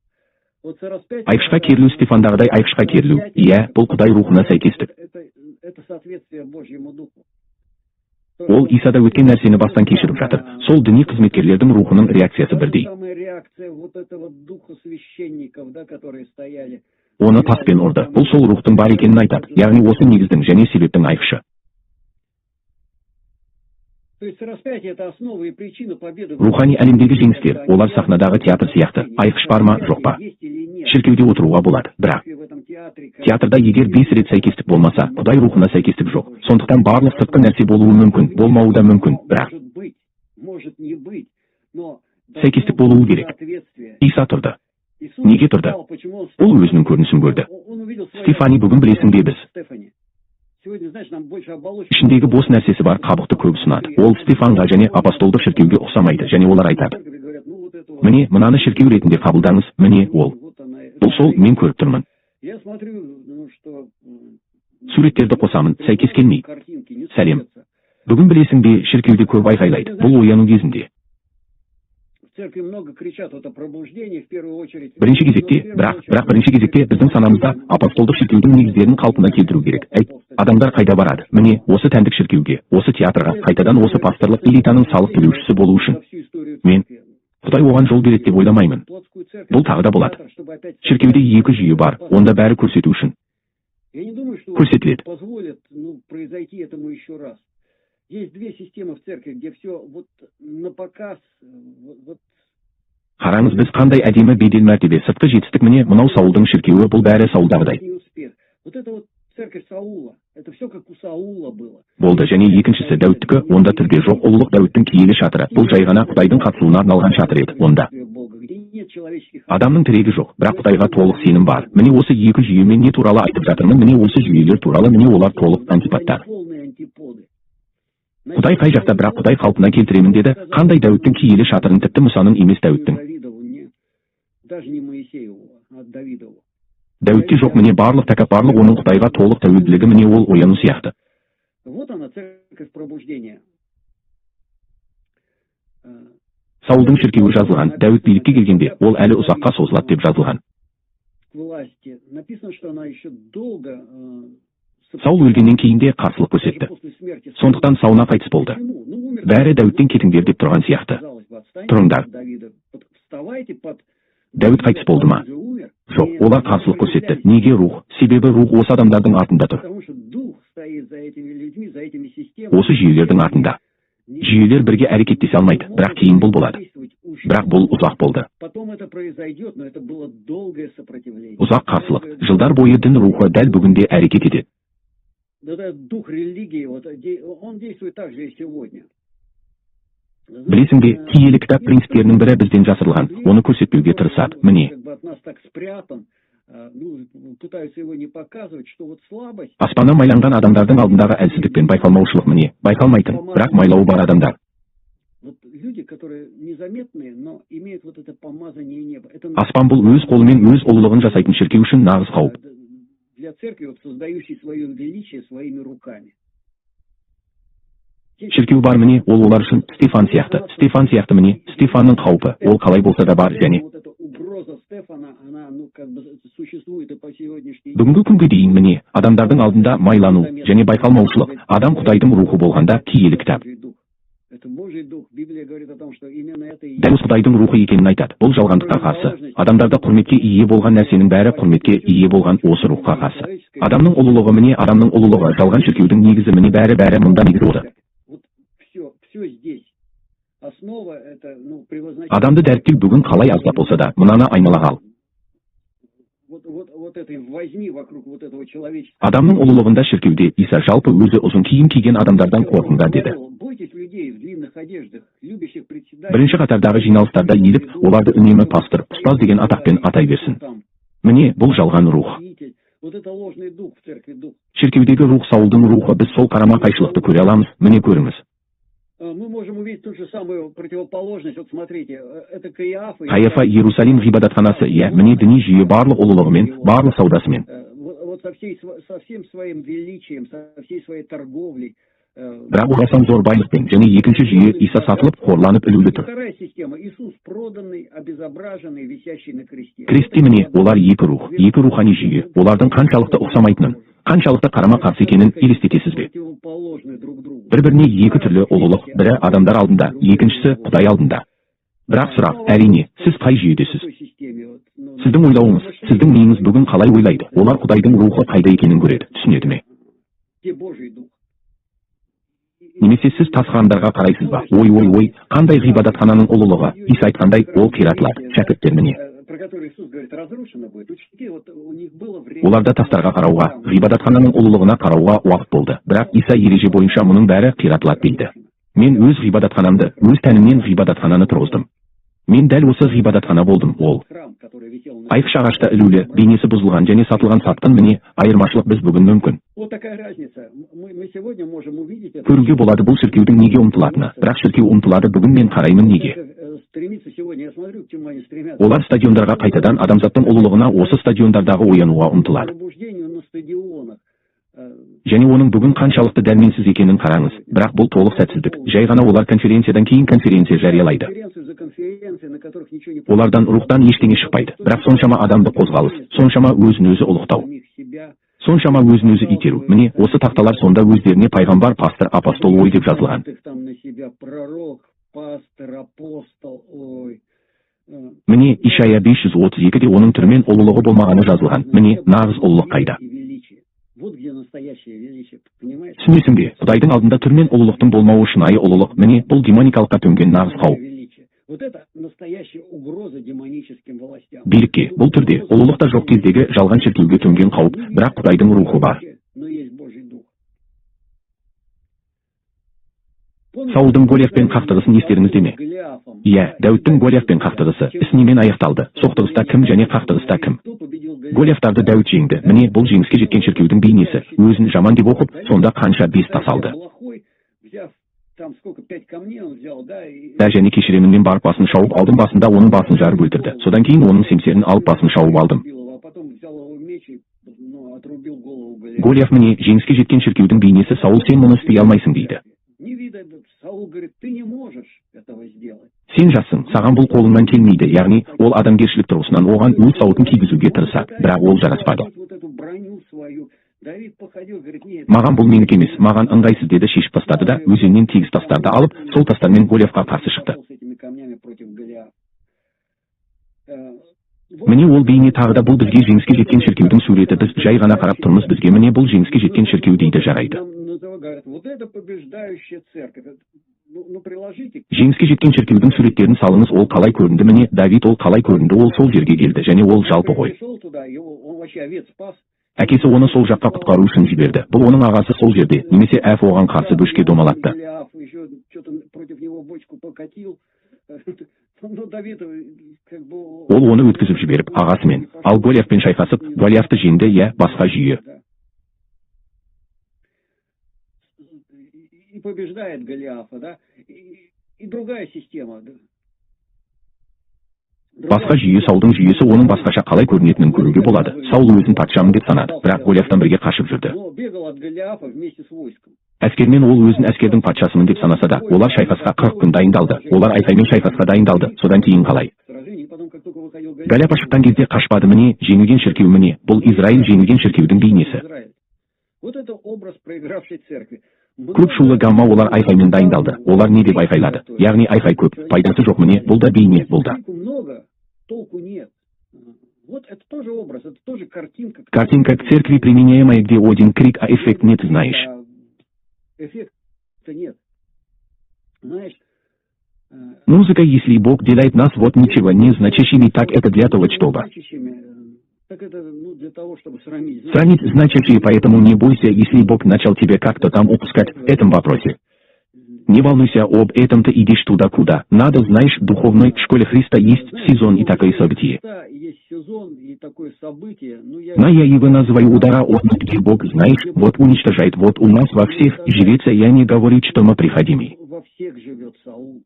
Вот распятие- Айқышқа керілу, Стефандағыдай айқышқа керілу, иә, бұл Құдай рухына сәйкестік. Это соответствие Божьему духу. Ол Исада өткен нәрсені бастан кешіріп жатыр. Сол діни қызметкерлердің рухының реакциясы Та же бірдей. самая реакция вот этого духа священников, да, которые стояли. Оны таспен ұрды. Бұл сол рухтың бар екенін айтады, яғни осы негіздің және себептің айқышы. То есть распятие — это основа и причина победы. Рухани әлемдегі жеңістер, олар сахнадағы театр сияқты. Айқыш бар ма, жоқ па? Есть или нет? Шіркеуде отыруға болады, бірақ В этом театре, театрда егер бес рет сәйкестік болмаса, Құдай рухына сәйкестік жоқ. Сондықтан барлық сыртқы нәрсе болуы мүмкін, болмауы да мүмкін, бірақ Может быть, может не быть. Сәйкестік болуы керек. Иса тұрды. Неге тұрды? Ол өзінің көрінісін көрді. Стефани, бүгін білесің бе, біз ішіндегі бос нәрсесі бар қабықты көп ұсынады. Ол Стефанға және апостолдық шіркеуге ұқсамайды және олар айтады: «Міне, мынаны шіркеу ретінде қабылдаңыз, міне ол». Бұл сол, мен көріп тұрмын. Суреттерді қосамын, сәйкес келмейді. Сәлем. Бүгін білесің бе, шіркеуде көп айғайлайды. Бұл ояну кезінде. В церкви много кричат вот о пробуждении, в первую очередь. Бірінші кезекте, бірақ бірінші кезекте біздің санамызда апостолдық шіркеудің негіздерін қалпына келтіру керек. Айт, адамдар қайда барады? Міне, осы тәндік шіркеуге, осы театрға, қайтадан осы пасторлық элитаның салық төлеушісі болу үшін. Мен Құдай оған жол береді деп ойламаймын. Бұл тағы да болады. Шіркеуде екі жүйе бар, онда бәрі көрсету үшін. Я не думаю, что Көрсетіледі. Позволят, ну, произойти этому еще раз. Есть две системы в церкви, где все вот на показ, вот. Қараңыз, біз қандай әдемі бедел, мәртебе, сыртқы жетістік. Міне, мынау Саулдың шіркеуі, бұл бәрі Саулдағыдай И успех. Вот это вот церковь Саула, это все как у Саула было. Болды. Және екіншісі Дәуіттікі, онда түрде жоқ ұлылық, Дәуіттің киелі шатыры. Бұл жай ғана Құдайдың қатысуына арналған шатыр еді. Онда Бога, где нет человеческих адамның тірегі жоқ, бірақ Құдайға толық сенім бар. Міне, осы екі жүйемен не туралы айтып жатырмын, міне, осы жүйелер туралы. Міне, олар толық антиподтар. Полные антиподы. Құдай қай жақта? Бірақ Құдай қалпына келтіремін деді. Қандай? Дәуіттің киелі шатырын, тіпті Мұсаның емес, Дәуіттің. Давидову, не, даже не Моисееву, а Давидову. Дәуітте жоқ, міне, барлық тәкаппарлық, оның Құдайға толық тәуелділігі. Міне, ол ояну сияқты. Вот она, церковь пробуждения. Саулдың шіркеуі жазылған: Дәуіт билікке келгенде, ол әлі ұзаққа созылады деп жазылған. К власти. Написано, что она еще долго Саул өлгеннен кейін де қарсылық көрсетті. Сондықтан Сауна қайтыс болды. Бәрі Дәуіттен кетіңдер деп тұрған сияқты. Тұрыңдар. Дәуіт қайтыс болды ма? Жоқ, олар қарсылық көрсетті. Неге? Рух. Себебі рух осы адамдардың артында тұр. Осы жүйелердің артында. Жүйелер бірге әрекеттесе алмайды, бірақ кейін бұл болады. Бірақ бұл ұзақ болды. Потом это произойдет, но это было долгое сопротивление. Ұзақ қарсылық. Жылдар бойы дін рухы дәл бүгінде әрекет етеді. Вот этот дух религии, вот, он действует так же и сегодня. Білесің бе, киелі кітап принциптерінің бірі бізден жасырылған, оны көрсетпеуге тырысады. Міне, Как бы от нас так спрятан, ну, пытаются его не показывать, что вот слабость, аспаннан майланған адамдардың алдындағы әлсіздік пен байқалмаушылық. Міне, байқалмайтын, бірақ майлауы бар адамдар. Вот люди, которые незаметные, но имеют вот это помазание неба. Это Аспан бұл өз қолымен өз ұлылығын жасайтын шіркеу үшін нағыз қауіп. Для церкви, вот, создающей свое величие своими руками. Шіркеу бар, міне, ол олар үшін Стефан сияқты. Стефан сияқты, міне, Стефанның қаупі, ол қалай болса да бар және Вот эта угроза Стефана, она, ну, как бы существует и по сегодняшний день. Бүгінгі күнге дейін. Міне, адамдардың алдында майлану және байқалмаушылық. Адам Құдайдың рухы болғанда, киелі кітап Божий дух. Это Божий дух. Библия говорит о том, что именно это и дәл осы Құдайдың рухы екенін айтады. Бұл жалғандыққа қарсы. Адамдарда құрметке ие болған нәрсенің бәрі құрметке ие болған осы рухқа қарсы. Адамның ұлылығы, міне, адамның ұлылығы, жалған шіркеудің негізі, міне, бәрі мұнда негізі осы. Вот все, все здесь. Основа это, ну, превозносить. Адамды дәріптеу бүгін қалай аздап болса да, мынаны айналаға ал. Вот этой возни вокруг вот этого человеческого. Адамның ұлылығында шіркеуде Иса жалпы өзі ұзын киім киген адамдардан қорқыңдар деді. Бойтесь людей в длинных одеждах, любящих председать. Бірінші қатардағы жиналыстарда иіліп, оларды үнемі пастор, ұстаз деген атақпен атай берсін. Там, Міне, бұл жалған рух. учитель. Вот это ложный дух в церкви, дух. Шіркеудегі рух Саулдың рухы. Біз сол қарама қайшылықты көре аламыз. Міне, көріңіз. Мы можем увидеть ту же самую противоположность. Вот смотрите, это Каиафа. Қаяфа, Иерусалим ғибадатханасы, иә, міне, діни жүйе барлық ұлылығымен, барлық саудасымен. Вот со всем своим величием, со всей своей торговлей. Бірақ орасан зор байлықпен. Және екінші жүйе: Иса сатылып, қорланып, ілулі тұр. Вторая система. Иисус проданный, обезображенный, висящий на кресте. Кресте. Міне, олар екі рух, екі рухани жүйе. Олардың қаншалықты ұқсамайтынын, қаншалықты қарама қарсы екенін елестетесіз бе? Противоположны друг другу. Бір біріне екі түрлі ұлылық, бірі адамдар алдында, екіншісі Құдай алдында. Бірақ сұрақ, әрине, сіз қай жүйедесіз? В той системе, вот, ну, Сіздің ойлауыңыз, сіздің миыңыз бүгін қалай ойлайды? Олар Құдайдың рухы қайда екенін көреді, түсінеді ме? Где Божий дух? Немесе сіз тас храмдарға қарайсыз ба? Ой, ой, ой, қандай ғибадатхананың ұлылығы! Иса айтқандай, ол қиратылады. Шәкірттер, міне, Про который Иисус говорит, разрушено будет. Ученики, вот у них было время. Оларда тастарға қарауға, ғибадатхананың ұлылығына қарауға уақыт болды, бірақ Иса ереже бойынша мұның бәрі қиратылады дейді. Мен өз ғибадатханамды, өз тәнімнен ғибадатхананы тұрғыздым. Мен дәл осы ғибадатхана болдым, ол. Айқыш ағашта ілулі, бейнесі бұзылған және сатылған сатқын, міне, айырмашылық. Біз бүгін мүмкін көруге болады бұл шіркеудің неге ұмтылатыны. Бірақ шіркеу ұмтылады бүгін, мен қараймын неге. Олар стадиондарға қайтадан адамзаттың ұлылығына осы стадиондардағы оянуға ұмтылады. Және оның бүгін қаншалықты дәрменсіз екенін қараңыз, бірақ бұл толық сәтсіздік. Жай ғана олар конференциядан кейін конференция жариялайды. Олардан рухтан ештеңе шықпайды, бірақ соншама адамды қозғалыс, соншама өзін өзі ұлықтау, соншама өзін өзі итеру. Міне, осы тақталар сонда өздеріне пайғамбар, пастор, апостол, ой деп жазылған. Их там на себя пророк, пастор, апостол, ой. Міне, Ишая 532-де оның түрімен ұлылығы болмағаны жазылған. Міне, нағыз ұлылық қайда? И величие. Вот где настоящее величие, понимаешь? Түсінесің бе? Құдайдың алдында түрмен ұлылықтың болмауы шынайы ұлылық. Міне, бұл демоникалыққа төнген нағыз қауіп. Величие. Вот это настоящая угроза демоническим властям. Билікке, бұл түрде ұлылық та жоқ кездегі жалған шіркеуге төнген қауіп, бірақ Құдайдың рухы бар. Но есть Божий дух. Саулдың Голиафпен қақтығысын естеріңізде ме? Иә, Дәуіттің Голиафпен қақтығысы. Іс немен аяқталды? Соқтығыста кім және қақтығыста кім? Голиафтарды Дәуіт жеңді. Міне, бұл жеңіске жеткен шіркеудің бейнесі. Өзін жаман деп оқып, сонда қанша бес тас алды. Плохой, взяв там сколько, пять камней он взял, да, и Да, және кешіремін, мен барып басын шауып алдым, басында оның басын жарып өлтірді. Содан кейін оның семсерін алып басын шауып алдым. убил его, а потом взял его меч и, ну, отрубил голову Голиафу. Голиаф, міне, жеңіске жеткен шіркеудің бейнесі. Саул, сен мұны істей алмайсың дейді. Не видно, Саул говорит, ты не можешь этого сделать. Сен жассың, саған бұл қолыңнан келмейді. Яғни, ол адамгершілік тұрғысынан оған өз сауытын кигізуге тырысады, бірақ ол жараспады. Вот эту броню свою. Давид походил, говорит, нет. Маған бұл менікі емес, маған ыңғайсыз деді, шешіп тастады да, өзеннен тегіс тастарды алып, сол тастармен Голиафқа қарсы шықты. Пошел с этими камнями против Голиафа. Міне, ол бейне тағы да, бұл бізге жеңіске жеткен шіркеудің суреті. Біз жай ғана қарап тұрмыз бізге, міне, бұл жеңіске жеткен шіркеу дейді, жарайды. Нам называют, говорят, вот это побеждающая церковь. Ну, приложите. Жеңіске жеткен шіркеудің суреттерін салыңыз, ол қалай көрінді? Міне, Давид, ол қалай көрінді? Ол сол жерге келді және ол жалпы ғой. Пришел туда, его, он вообще овец спас. Әкесі оны сол жаққа құтқару үшін жіберді. Бұл оның ағасы сол жерде, немесе Әф оған қарсы бөшке домалатты. Голиаф еще что-то против него бочку покатил. Ну, Давид, как бы Ол оны өткізіп жіберіп, ағасымен. Ал Голиафпен шайқасып, Голиафты жеңді, иә, басқа жүйе. Да. И побеждает Голиафа, да? И другая система. Да. Басқа жүйе, Саулдың жүйесі, оның басқаша қалай көрінетінін көруге болады. Саул өзін патшамын деп санады, бірақ Голиафтан бірге қашып жүрді. Но бегал от Голиафа вместе с войском. Әскермен ол өзін әскердің патшасымын деп санаса да, олар шайқасқа 40 күн дайындалды. Олар айқаймен шайқасқа дайындалды. Содан кейін қалай? Сражение, и потом, как только выходил Голиаф, Голиаф шыққан кезде қашпады. Міне, жеңілген шіркеу, міне, бұл Израиль жеңілген шіркеудің бейнесі. Израиль. Вот это образ проигравшей церкви. Көп шулы гамма, олар айқаймен дайындалды. Олар не деп айқайлады? Яғни айқай көп, пайдасы жоқ. Міне, бұл да бейне, бұл да. Крику много, толку нет. Вот это тоже образ, это тоже картинка. Картинка к церкви, применяемая, где один крик, а эффект нет, знаешь. А эффекта нет. Знаешь, Музыка, если Бог делает нас вот ничего не значащими, так это для того, чтобы значащими, так это, ну, для того, чтобы срамить. срамить значащие, поэтому не бойся, если Бог начал тебе как-то там упускать в этом вопросе. Не волнуйся об этом, ты идешь туда, куда надо, знаешь, в духовной школе Христа есть сезон и такое событие. Да, есть сезон и такое событие. Ну, я Но я его называю удара от, где Бог, знаешь, вот уничтожает, вот у нас во всех живется, я не говорю, что мы приходим и Во всех живет Саул.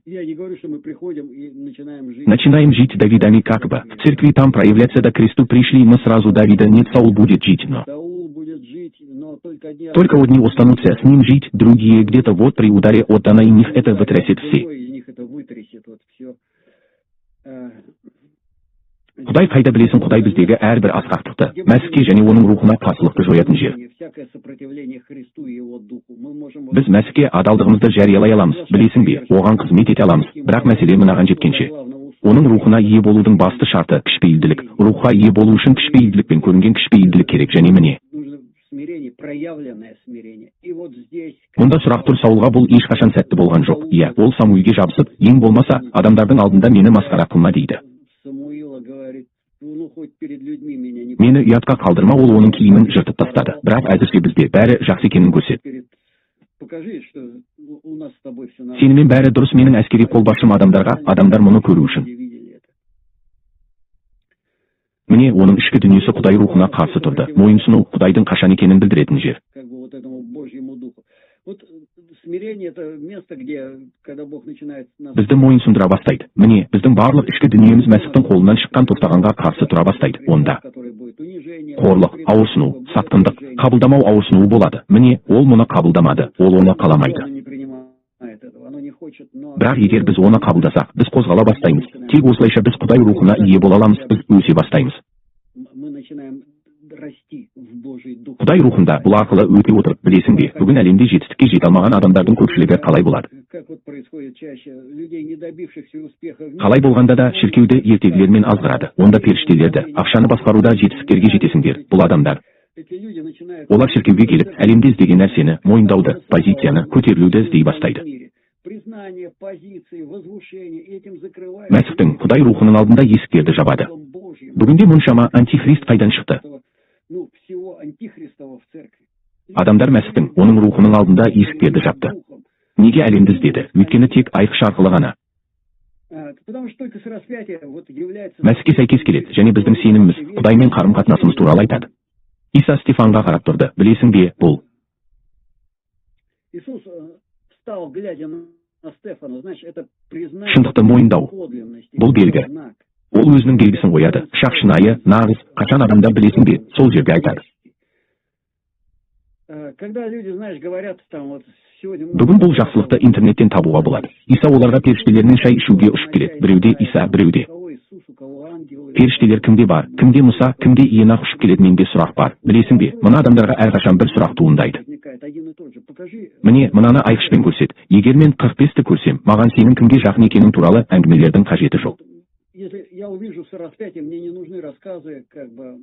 Я не говорю, что мы приходим и начинаем жить. начинаем жить Давидами как бы. В церкви там проявляться, да, к кресту пришли, мы сразу Давида, нет, Саул будет жить, но Саул будет жить, но только одни только одни останутся с ним жить, другие где-то вот при ударе от Дана, и них это вытрясет все. Другой из них это вытрясет, вот все. Құдай қайда білесің, Құдай біздегі әрбір асқақтықты, Мәсіхке және оның рухына қарсылықты жоятын жер. Всякое сопротивление Христу и его духу. Мы можем Біз Мәсіхке адалдығымызды жариялай аламыз, білесің бе, оған қызмет ете аламыз, бірақ мәселе мынаған жеткенше. Оның рухына ие болудың басты шарты кішіпейілділік. Рухқа ие болу үшін кішіпейілділікпен көрінген кішіпейілділік керек және міне. Нужно смирение, проявленное смирение. И вот здесь Мұнда сұрақ тұр, Саулға бұл ешқашан сәтті болған жоқ. Иә, ол Самуилге жабысып, ең болмаса, адамдардың алдында мені масқара қылма дейді. Самуила говорит, ну хоть перед людьми меня не Мені ұятқа қалдырма, ол оның киімін жыртып тастады. Бірақ әзірше бізде бәрі жақсы екенін көрсет. перед покажи, что у Сенімен бәрі дұрыс. Менің әскери қолбасшым адамдарға, адамдар мұны көру үшін. Міне, оның ішкі дүниесі Құдай рухына қарсы тұрды. Мойынсыну Құдайдың қашан екенін білдіретін жер. Бізді мойынсұндыра бастайды. Міне, біздің барлық ішкі дүниеміз Мәсіхтің қолынан шыққан тостағанға қарсы тұра бастайды. Онда қорлық, ауырсыну, сатқындық, қабылдамау ауырсынуы болады. Міне, ол мұны қабылдамады, ол оны қаламайды. Бірақ егер біз оны қабылдасақ, біз қозғала бастаймыз. Тек осылайша біз Құдай рухына ие бола аламыз, біз өсе бастаймыз. Құдай рухында бұл арқылы өте отырып, білесің бе, бүгін әлемде жетістікке жете алмаған адамдардың көпшілігі қалай болады? Қалай болғанда да шіркеуді ертегілермен азғырады. Онда періштелерді, ақшаны басқаруда жетістіктерге жетесіңдер. Бұл адамдар. Олар шіркеуге келіп, әлемде іздеген нәрсені, мойындауды, позицияны, көтерілуді іздей бастайды. Мәсіхтің Құдай рухының алдында есіктерді жабады. Бүгінде мұншама антихрист қайдан шықты? Адамдар Мәсіхтің, оның рухының алдында есіктерді жапты. Неге әлемді іздеді? Өйткені тек айқыш арқылы ғана. Мәсіхке сәйкес келеді және біздің сеніміміз Құдаймен қарым-қатынасымыз туралы айтады. Иса Стефанға қарап тұрды. Білесің бе, бұл шындықты мойындау. Бұл белгі. Ол өзінің белгісін қояды. Пышақ шынайы, нағыз, қашан адамдар білесің бе, сол жерге айтады. Бүгін бұл жақсылықты интернеттен табуға болады. Иса оларға періштелермен шай ішуге ұшып келеді. Біреуде Иса, біреуде. Періштелер кімде бар, кімде Мұса, кімде Енақ ұшып келеді, менде сұрақ бар. Білесің бе, мына адамдарға әрқашан бір сұрақ туындайды. Міне, мынаны айқышпен көрсет. Егер мен 45-ті көрсем, маған сенің кімге жақын екенің туралы әңгімелердің қажеті жоқ. Если я увижу сораспятие, мне не нужны рассказы, как бы,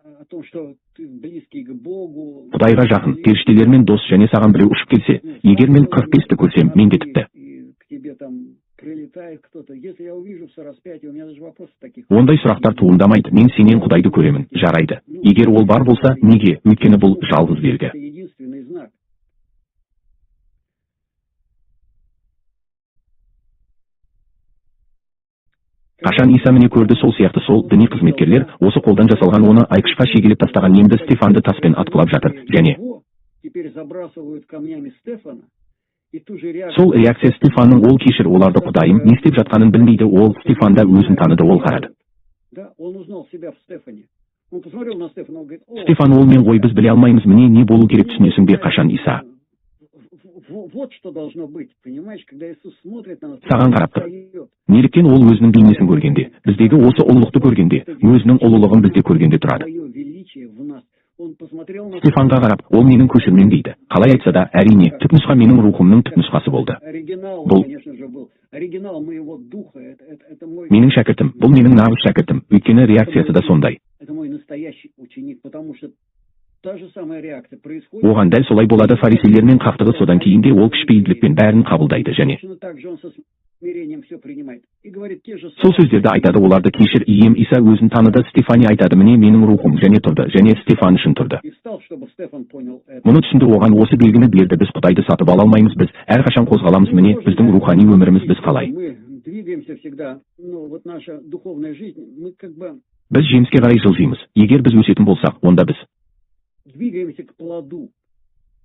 о том, что ты близкий к Богу. Құдайға жақын, періштелермен дос және саған біреу ұшып келсе, егер мен 45-ті көрсем, менде тіпті. К тебе там прилетает кто-то. Если я увижу сораспятие, у меня даже вопросов таких. Ондай сұрақтар туындамайды. Мен сенен Құдайды көремін. Жарайды. Егер ол бар болса, неге? Өйткені бұл жалғыз белгі. Это единственный знак. Қашан Иса міне көрді, сол сияқты сол діни қызметкерлер осы қолдан жасалған оны айқышқа шегелеп тастаған, енді Стефанды таспен атқылап жатыр. Және теперь забрасывают камнями Стефана, и ту же реакцию. Сол реакция Стефанның, ол кешір оларды, Құдайым, не істеп жатқанын білмейді. Ол Стефанда өзін таныды, ол қарады. Да, он узнал себя в Стефане. Он посмотрел на Стефана, он говорит: «О, Стефан ол мен ғой, біз біле алмаймыз, міне не болу керек, түсінесің бе, қашан Иса Вот что должно быть, понимаешь, когда Иисус смотрит на нас, саған қарап тұр. встает. Неліктен ол өзінің бейнесін көргенде, біздегі осы ұлылықты көргенде, өзінің ұлылығын бізде көргенде тұрады. Свое величие в нас. Он посмотрел на Стефанға қарап, ол менің көшірмем дейді. Қалай айтса да, әрине, түпнұсқа менің рухымның түпнұсқасы болды. Оригинал, Бұл конечно же, был. Оригинал моего духа, это мой, менің шәкіртім, бұл менің нағыз шәкіртім, өйткені реакциясы да сондай. Это мой настоящий ученик, потому что та же самая реакция происходит. Оған дәл солай болады фарисейлермен қақтығыс, содан кейін де ол кішіпейілділікпен бәрін қабылдайды және Точно так же он со смирением все принимает. И говорит те же сол сөздерді айтады: оларды кешір, ием. Иса өзін таныды. Стефани айтады: міне менің рухым, және тұрды, және Стефан үшін тұрды. И встал, чтобы Стефан понял это. Мұны түсінді, оған осы белгіні берді. Біз Құдайды сатып ала алмаймыз, біз әрқашан қозғаламыз. Міне, біздің рухани өміріміз, біз қалай Мы двигаемся всегда, ну вот наша духовная жизнь, мы как бы біз жеміске қарай жылжимыз. Егер біз өсетін болсақ, онда біз двигаемся к плоду.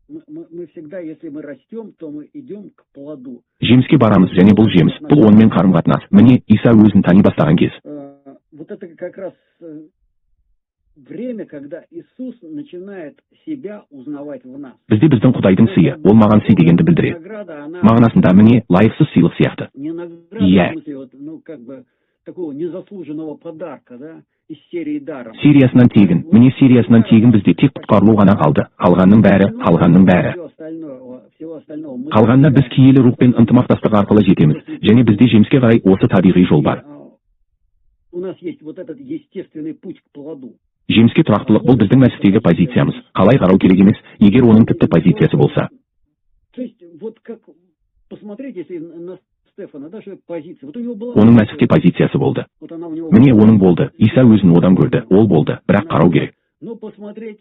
Мы всегда, если мы растем, то мы идем к плоду. Жеміске барамыз, және бұл жеміс, бұл онымен қарым қатынас. Міне, Иса өзін тани бастаған кез. Вот это как раз время, когда Иисус начинает себя узнавать в нас. Бізде біздің Құдайдың сыйы, ол маған сый дегенді білдіреді. Награда, она Мағынасында, міне, лайықсыз сыйлық сияқты. Не награда, Иә. В смысле, вот, ну, как бы, такого незаслуженного подарка, да, из серии даром. Сериясынан тегін, міне, сериясынан тегін. Бізде тек құтқарылу ғана қалды, қалғанның бәрі, қалғанның бәрі, Всего остальное, всего остального мы қалғанына біз киелі рухпен ынтымақтастық арқылы жетеміз, және бізде жеміске қарай осы табиғи жол бар. У нас есть вот этот естественный путь к плоду. Жеміске тұрақтылық, бұл біздің Мәсіхтегі позициямыз. Қалай қарау керек емес, егер оның тіпті позициясы болса. То есть, вот как посмотреть, если на Стефана, даже позиция. Вот у него была Оның Мәсіхте позициясы болды. Вот она у него Міне, оның болды. Иса өзін одан көрді, ол болды, бірақ қарау керек. Но посмотреть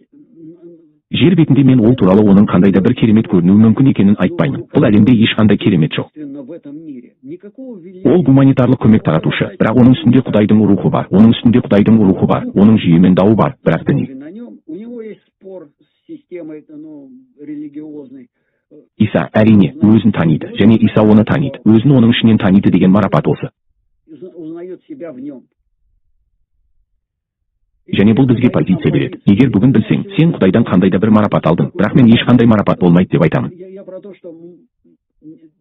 Жер бетінде мен ол туралы оның қандай да бір керемет көрінуі мүмкін екенін айтпаймын. Бұл әлемде ешқандай керемет жоқ. В этом мире. Никакого величия. Ол гуманитарлық көмек таратушы, бірақ оның үстінде Құдайдың рухы бар, оның үстінде Құдайдың рухы бар, оның жүйемен дауы бар, бірақ діни. На нем, у него есть спор с системой, ну, религиозной. Иса, әрине, өзін таниды, және Иса оны таниды, өзін оның ішінен таниды деген марапат осы. Узнает себя в нем. Және бұл бізге позиция береді. Егер бүгін білсең, сен Құдайдан қандай да бір марапат алдың, бірақ мен ешқандай марапат болмайды деп айтамын. Я про то, что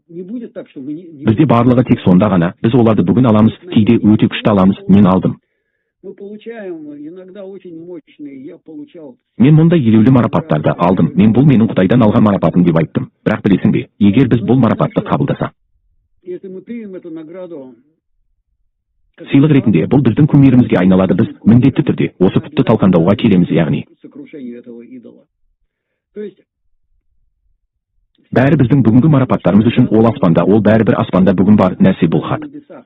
не будет так, что мы не Бізде барлығы тек сонда ғана, біз оларды бүгін аламыз, кейде өте күшті аламыз, мен алдым. Мы получаем иногда очень мощные, я получал. Мен мұндай елеулі марапаттарды алдым, мен бұл менің Құдайдан алған марапатым деп айттым. Бірақ білесің бе, егер біз бұл марапатты қабылдасақ, Если мы примем эту награду, сыйлық ретінде бұл біздің кумирімізге айналады, біз міндетті түрде осы пұтты талқандауға келеміз, яғни сокрушению этого идола. То есть бәрі біздің бүгінгі марапаттарымыз үшін ол аспанда, ол бәрібір аспанда бүгін бар нәрсе бұл хат. На небесах.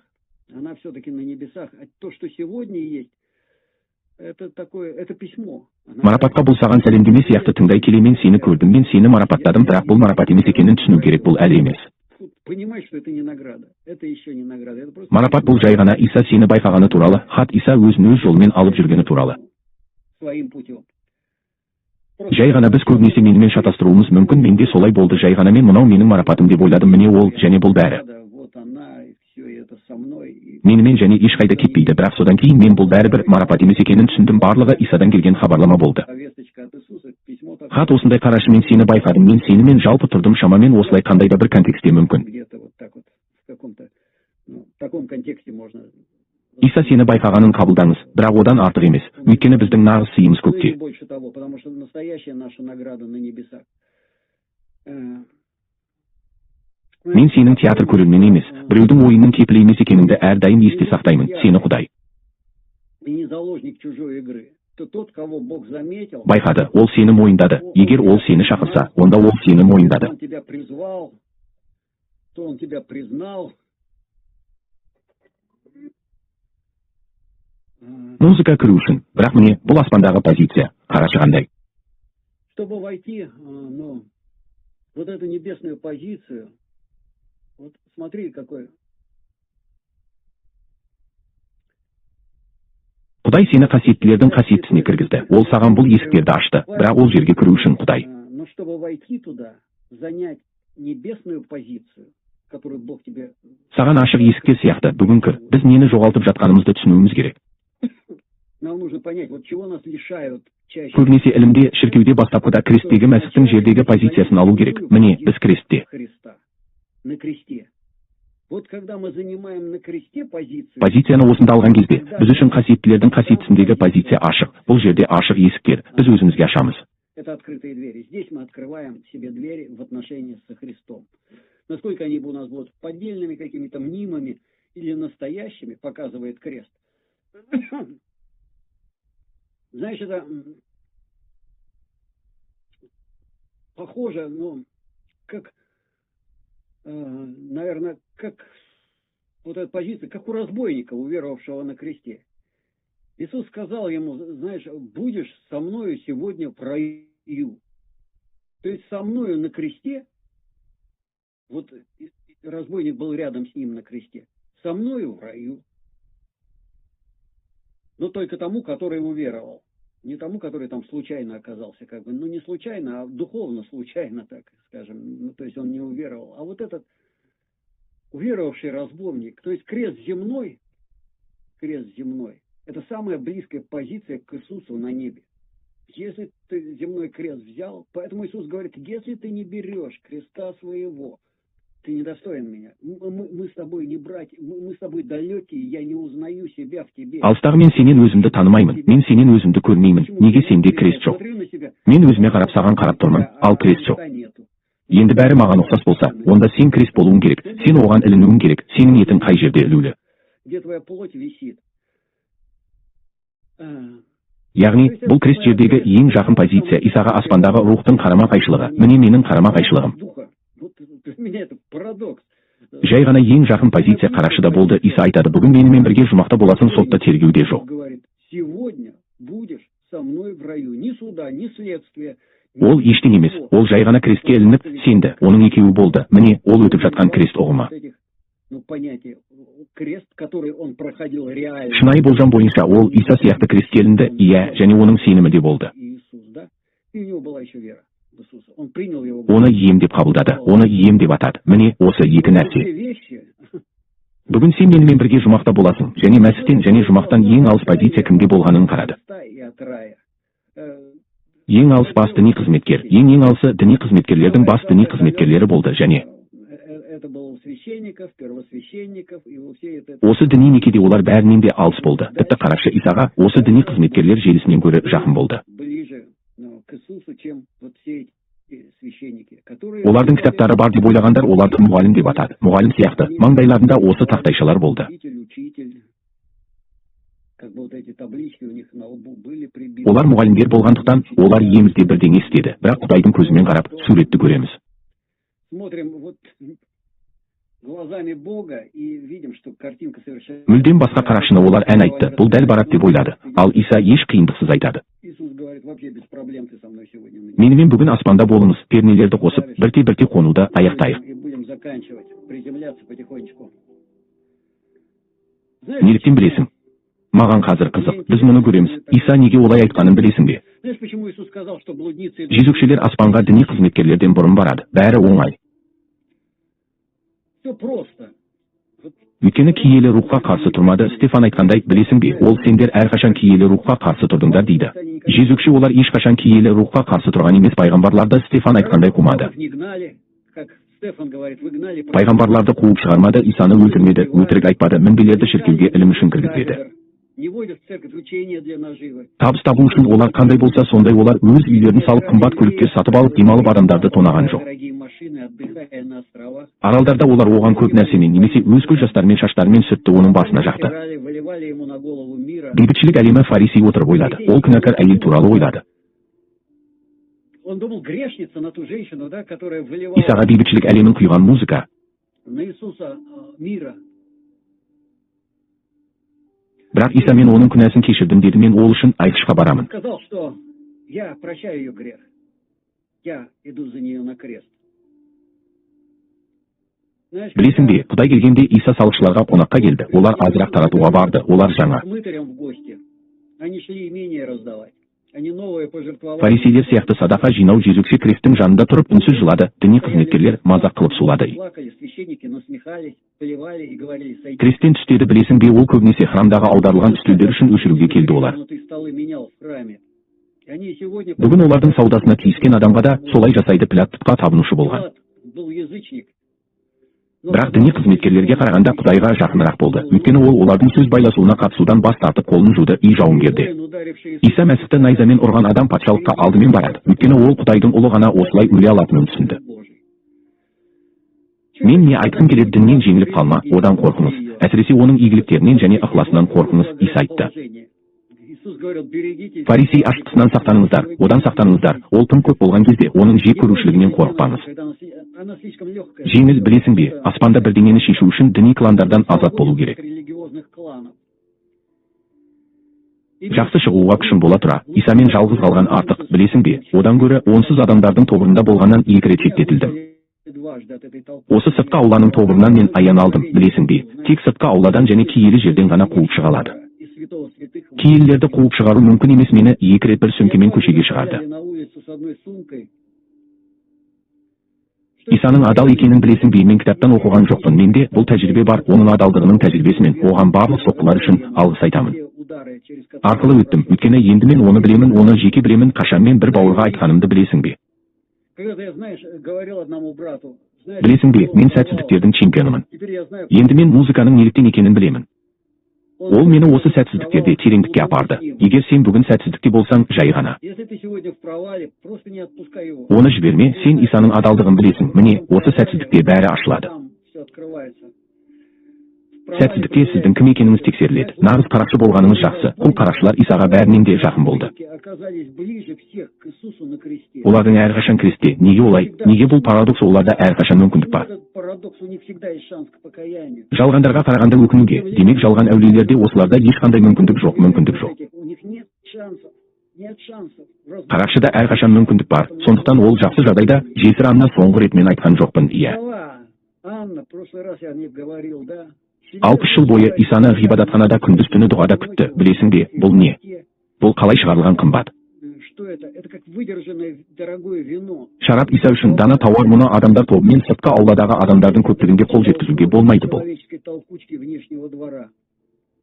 Она все-таки на небесах. А то, что сегодня есть, это такое, это письмо. Она- Марапатқа бұл саған сәлемдеме сияқты тыңдай келе мен сені көрдім, мен сені марапаттадым, бірақ бұл марапат емес екенін түсіну керек, бұл әлі емес. Тут понимать, что это не награда. Это еще не награда. Это просто Марапат бұл жай ғана Иса сені байқағаны туралы хат, Иса өзін өз жолымен алып жүргені туралы. Своим путем. Жай ғана біз көбінесе менімен шатастыруымыз мүмкін, менде солай болды, жай ғана мен мынау менің марапатым деп ойладым, міне ол және бұл бәрі. Вот она, и все, и это со мной. И Менімен және ешқайда кетпейді, бірақ содан кейін мен бұл бәрібір марапат емес екенін түсіндім, барлығы Исадан келген хабарлама болды. Повесточка от Иисуса, письмо такое. Хат осындай: қарашы, мен сені байқадым, мен сенімен жалпы тұрдым, шамамен осылай қандай да бір контексте мүмкін. Где-то вот так вот, в каком-то, ну, в таком контексте можно. Иса сені байқағанын қабылдаңыз, бірақ одан артық емес, өйткені біздің нағыз сыйымыз Ну, и көкте. не больше того, потому что настоящая наша награда на небесах. Мен сенің театр көрермені емес, біреудің ойынның кепілі емес екеніңді әрдайым есте сақтаймын, сені Құдай И не заложник чужой игры. То тот, кого Бог заметил, байқады, ол сені мойындады. Егер ол сені шақырса, онда ол сені мойындады. Он тебя призвал, то он тебя признал. Музыка кіру үшін, бірақ міне бұл аспандағы позиция, қарашы қандай. Чтобы войти, ну, вот эту небесную позицию, вот смотри, какой. Құдай сені қасиеттілердің қасиеттісіне кіргізді. Ол саған бұл есіктерді ашты, бірақ ол жерге кіру үшін Құдай Но чтобы войти туда, занять небесную позицию, которую Бог тебе саған ашық есіктер сияқты бүгін кір. Біз нені жоғалтып жатқанымызды түсінуіміз керек. Нам нужно понять, вот чего нас лишают чаще. Көбінесе ілімде, шіркеуде бастапқыда кресттегі Мәсіхтің жердегі позициясын алу керек. Міне, біз крестте. Христа. На кресте. Вот когда мы занимаем на кресте позицию, Позицияны осында алған кезде, біз үшін қасиеттілердің қасиеттісіндегі позиция ашық. Бұл жерде ашық есіктер. Біз өзімізге ашамыз. Это открытые двери. Здесь мы открываем себе двери в отношении со Христом. Насколько они у нас будут поддельными, какими-то мнимыми или настоящими, показывает крест. Знаешь, это похоже, ну, как, наверное, как вот эта позиция, как у разбойника, уверовавшего на кресте. Иисус сказал ему: знаешь, будешь со мною сегодня в раю. То есть со мною на кресте, вот разбойник был рядом с ним на кресте, со мною в раю. Но только тому, который уверовал. Не тому, который там случайно оказался, как бы, ну не случайно, а духовно случайно, так скажем. Ну, то есть он не уверовал. А вот этот уверовавший разбойник, то есть крест земной, это самая близкая позиция к Иисусу на небе. Если ты земной крест взял, поэтому Иисус говорит: если ты не берешь креста своего, ты недостоин меня. Мы с тобой не братья, мы с тобой далекие, я не узнаю себя в тебе. Алыстағы мен сенен өзімді танымаймын, мен сенен өзімді көрмеймін. Неге сенде крест жоқ? Смотрю на себя. Мен өзіме қарап, саған қарап тұрмын, ал крест жоқ. Креста нету. Енді бәрі маған ұқсас болса, онда сен крест болуың керек, сен оған ілінуің керек. Сенің етің қай жерде ілулі? Где твоя плоть висит. Яғни бұл крест жердегі ең жақын позиция Исаға аспандағы рухтың қарама қайшылығы. Міне менің қарама қайшылығым. Духа. Вот для меня это парадокс. Жай ғана ең жақын позиция қарашыда болды. Иса айтады: бүгін менімен бірге жұмақта боласың, сотта тергеуде жоқ. Говорит: сегодня будешь со мной в раю. Ни суда, ни следствия, Ол ештеңе емес, ол жай ғана крестке ілініп, сенді. Оның екеуі болды. Міне, ол өтіп жатқан крест ұғымы. Этих, ну, понятие, крест, который он проходил реально. Шынайы болжам бойынша, ол Иса сияқты крестке ілінді, иә, және оның сенімі де болды. Иисус, да? И у него была еще вера в Иисуса. Он принял его. Оны ием деп қабылдады, оны ием деп атады. Міне, осы екі нәрсе. Две вещи. Бүгін сен менімен бірге жұмақта боласың және Мәсіхтен және жұмақтан ең алыс позиция кімде болғанын қарады. Христа и от рая. Ең алыс бас діни қызметкер, ең алысы діни қызметкерлердің бас діни қызметкерлері болды және Это было у священников, первосвященников и у всей этой. Осы діни некеде олар бәрінен де алыс болды. Тіпті қарашы, Исаға осы діни қызметкерлер желісінен гөрі жақын болды. Ближе, ну, к Иисусу, чем вот все эти священники, которые. Олардың кітаптары бар деп ойлағандар оларды мұғалім деп атады. Мұғалім сияқты маңдайларында осы тақтайшалар болды. Учитель, учитель. Как бы вот эти таблички у них на лбу были прибиты. Олар мұғалімдер болғандықтан, олар иемізге бірдеңе істеді. Бірақ Құдайдың көзімен қарап, суретті көреміз. Смотрим вот глазами Бога и видим, что картинка совершенно. Мүлдем басқа қарақшыны олар ән айтты. Бұл дәл барады деп ойлады. Ал Иса еш қиындықсыз айтады. Иисус говорит: вообще без проблем ты со мной сегодня на небе. Менімен бүгін аспанда болыңыз. Пернелерді қосып, бірте бірте қонуды аяқтайық. И будем заканчивать, приземляться потихонечку. Знаешь, Неліктен білесің? Маған қазір қызық. Біз мұны көреміз. Иса неге олай айтқанын білесің бе? Знаешь, почему Иисус сказал, что блудницы идут? Жезөкшелер аспанға діни қызметкерлерден бұрын барады. Бәрі оңай. Все просто. Вот. Өйткені киелі рухқа қарсы тұрмады. Стефан айтқандай, білесің бе, ол сендер әрқашан киелі рухқа қарсы тұрдыңдар дейді. Жезөкше олар ешқашан киелі рухқа қарсы тұрған емес, пайғамбарларды Стефан айтқандай қумады. Не гнали, как Стефан говорит, вы гнали. Пайғамбарларды қуып шығармады, Исаны өлтірмеді, өтірік айтпады, мінбелерді шіркеуге ілім үшін кіргізбеді. Не водят в церковь учения для наживы. Табыс табу үшін олар қандай болса сондай, олар өз үйлерін салып, қымбат көліктер сатып алып, демалып, адамдарды тонаған жоқ. Дорогие машины, отдыхая на островах. Аралдарда олар оған көп нәрсемен немесе өз көз жастарымен, шаштарымен сүтті оның басына жақты. Стирали, выливали ему на голову мира. Бейбітшілік әлемі фарисей отырып ойлады. Ол күнәкар әйел туралы ойлады. Он думал, грешница, на ту женщину, да, которая выливала Исаға бейбітшілік әлемін құйған музыка. На Иисуса мира. Бірақ Иса: мен оның күнәсін кешірдім деді, мен ол үшін айқышқа барамын. Сказал, что я прощаю ее грех. Я иду за нее на крест. Знаешь, Білесің бе, Құдай келгенде, Иса салықшыларға қонаққа келді. Олар азырақ таратуға барды, олар жаңа. К мытарям в гости. Они шли имение раздавать. Они новое пожертвовали. Фарисейлер сияқты садақа жинау. Жезөкше кресттің жанында тұрып, үнсіз жылады. Діни қызметкерлер мазақ қылып сулады. Плакали, священники насмехались, плевали и говорили: сойди. Кресттен түс деді. Білесің бе, ол көбінесе храмдағы аударылған үстелдер үшін өшіруге келді олар. Но ты столы менял в храме. И они сегодня. Бүгін олардың саудасына тиіскен адамға да солай жасайды. Пилат тұтқа табынушы болған. Пилат был язычник. Бірақ діни қызметкерлерге қарағанда Құдайға жақынырақ болды, өйткені ол олардың сөз байласуына қатысудан бас тартып, қолын жуды и жауынгерде. Иса Мәсіхті найзамен ұрған адам патшалыққа алдымен барады, өйткені ол Құдайдың ұлы ғана осылай өле алатынын түсінді. Мен не айтқым келеді? Діннен жеңіліп қалма, одан қорқыңыз, әсіресе оның игіліктерінен және ықыласынан қорқыңыз. Иса айтты: фарисей ашытқысынан сақтаныңыздар, одан сақтаныңыздар, ол тым көп болған кезде оның жек көрушілігінен қорықпаңыз. Жеңіл. Білесің бе, аспанда бірдеңені шешу үшін діни кландардан азат болу керек. Жақсы шығуға күшім бола тұра, Исамен жалғыз қалған артық, білесің бе, одан гөрі онсыз адамдардың тобырында болғаннан екі рет шеттетілдім. Осы сыртқы ауланың тобырынан мен аян алдым, білесің бе, тек сыртқы ауладан және киелі жерден ғана қуып шыға алады. Киелілерді қуып шығару мүмкін емес. Мені екі рет бір сөмкемен көшеге шығарды. Исаның адал екенін білесің бе? Мен кітаптан оқыған жоқпын, менде бұл тәжірибе бар, оның адалдығының тәжірибесімен. Оған барлық соққылар үшін алғыс айтамын арқылы өттім, өйткені енді мен оны білемін, оны жеке білемін. Қашан мен бір бауырға айтқанымды білесің бе? Когда я, знаешь, говорил одному брату, знаешь, Білесің бе, мен сәтсіздіктердің чемпионымын. Теперь я знаю, Енді мен музыканың неліктен екенін білемін. Ол мені осы сәтсіздіктерде тереңдікке апарды. Егер сен бүгін сәтсіздікте болсаң, жай ғана Если ты сегодня в провале, просто не отпускай его. оны жіберме. Сен Исаның адалдығын білесің. Міне, осы сәтсіздікте бәрі ашылады. Там все открывается. Сәтсіздікте сіздің кім екеніңіз тексеріледі. Нағыз қарақшы болғаныңыз жақсы. Құл қарақшылар Исаға бәрінен де жақын болды. Оказались ближе всех к Иисусу на кресте. Олардың әрқашан кресте. Неге олай? Неге бұл парадокс? Оларда әрқашан мүмкіндік бар. Этот парадокс, у них всегда есть шанс к покаянию. Жалғандарға қарағанда өкінуге. Демек, жалған әулиелерде, осыларда ешқандай мүмкіндік жоқ, мүмкіндік жоқ. У них нет шансов. Нет шансов. Қарақшыда әрқашан мүмкіндік бар. Сондықтан ол жақсы жағдайда, жесір Анна, соңғы рет мен айтқан жоқпын, иә. Вдова Анна, в прошлый раз я о ней говорил, да? 60 жыл бойы Исаны ғибадатханада күндіз түні дұғада күтті. Білесің бе, бұл не? Бұл қалай шығарылған қымбат Что это? Это как выдержанное дорогое вино. шарап. Иса үшін дана тауар. Мұны адамдар тобымен, сыртқы ауладағы адамдардың көптігінде қол жеткізуге болмайды. Бұл Человеческой толкучки внешнего двора.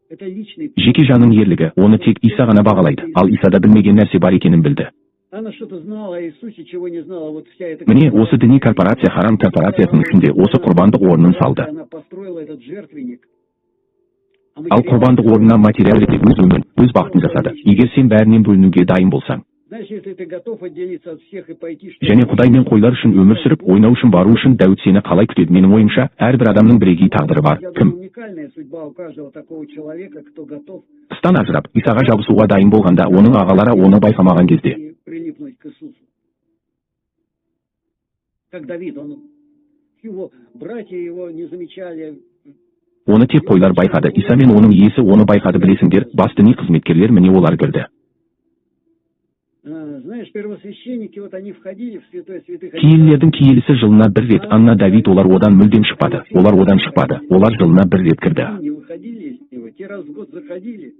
Это личный. жеке жанның ерлігі. Оны тек Иса ғана бағалайды. Ал Исада білмеген нәрсе бар екенін білді. Она что-то знала о Иисусе, чего не знала вот вся эта. Міне, осы діни корпорация, харам корпорациясының ішінде осы құрбандық орнын салды. Она построила этот жертвенник. Ал құрбандық орнына материал ретінде өз өмірін, өз бақытын жасады. Егер сен бәрінен бөлінуге дайын болсаң Знаешь, если ты готов отделиться от всех и пойти, что және Құдай мен қойлар үшін өмір сүріп, ойнау үшін, бару үшін, Дәуіт сені қалай күтеді? Менің ойымша, әрбір адамның бірегей тағдыры бар. Я Кім думаю, уникальная судьба у каждого такого человека, кто готов тыстан ажырап, Исаға жабысуға дайын болғанда, оның ағалары оны байқамаған кезде. и прилипнуть к Иисусу. Как Давид, он, его братья его не замечали. Оны тек қойлар байқады. Иса мен оның иесі оны байқады, білесіңдер. Бас діни қызметкерлер, міне, олар кірді. Знаешь, первосвященники, вот они входили в святое святых. Киелілердің киелісі жылына бір рет. Анна, Давид, олар одан мүлдем шықпады. Олар одан шықпады. Олар жылына бір рет кірді. Они не выходили из него. Те раз в год заходили,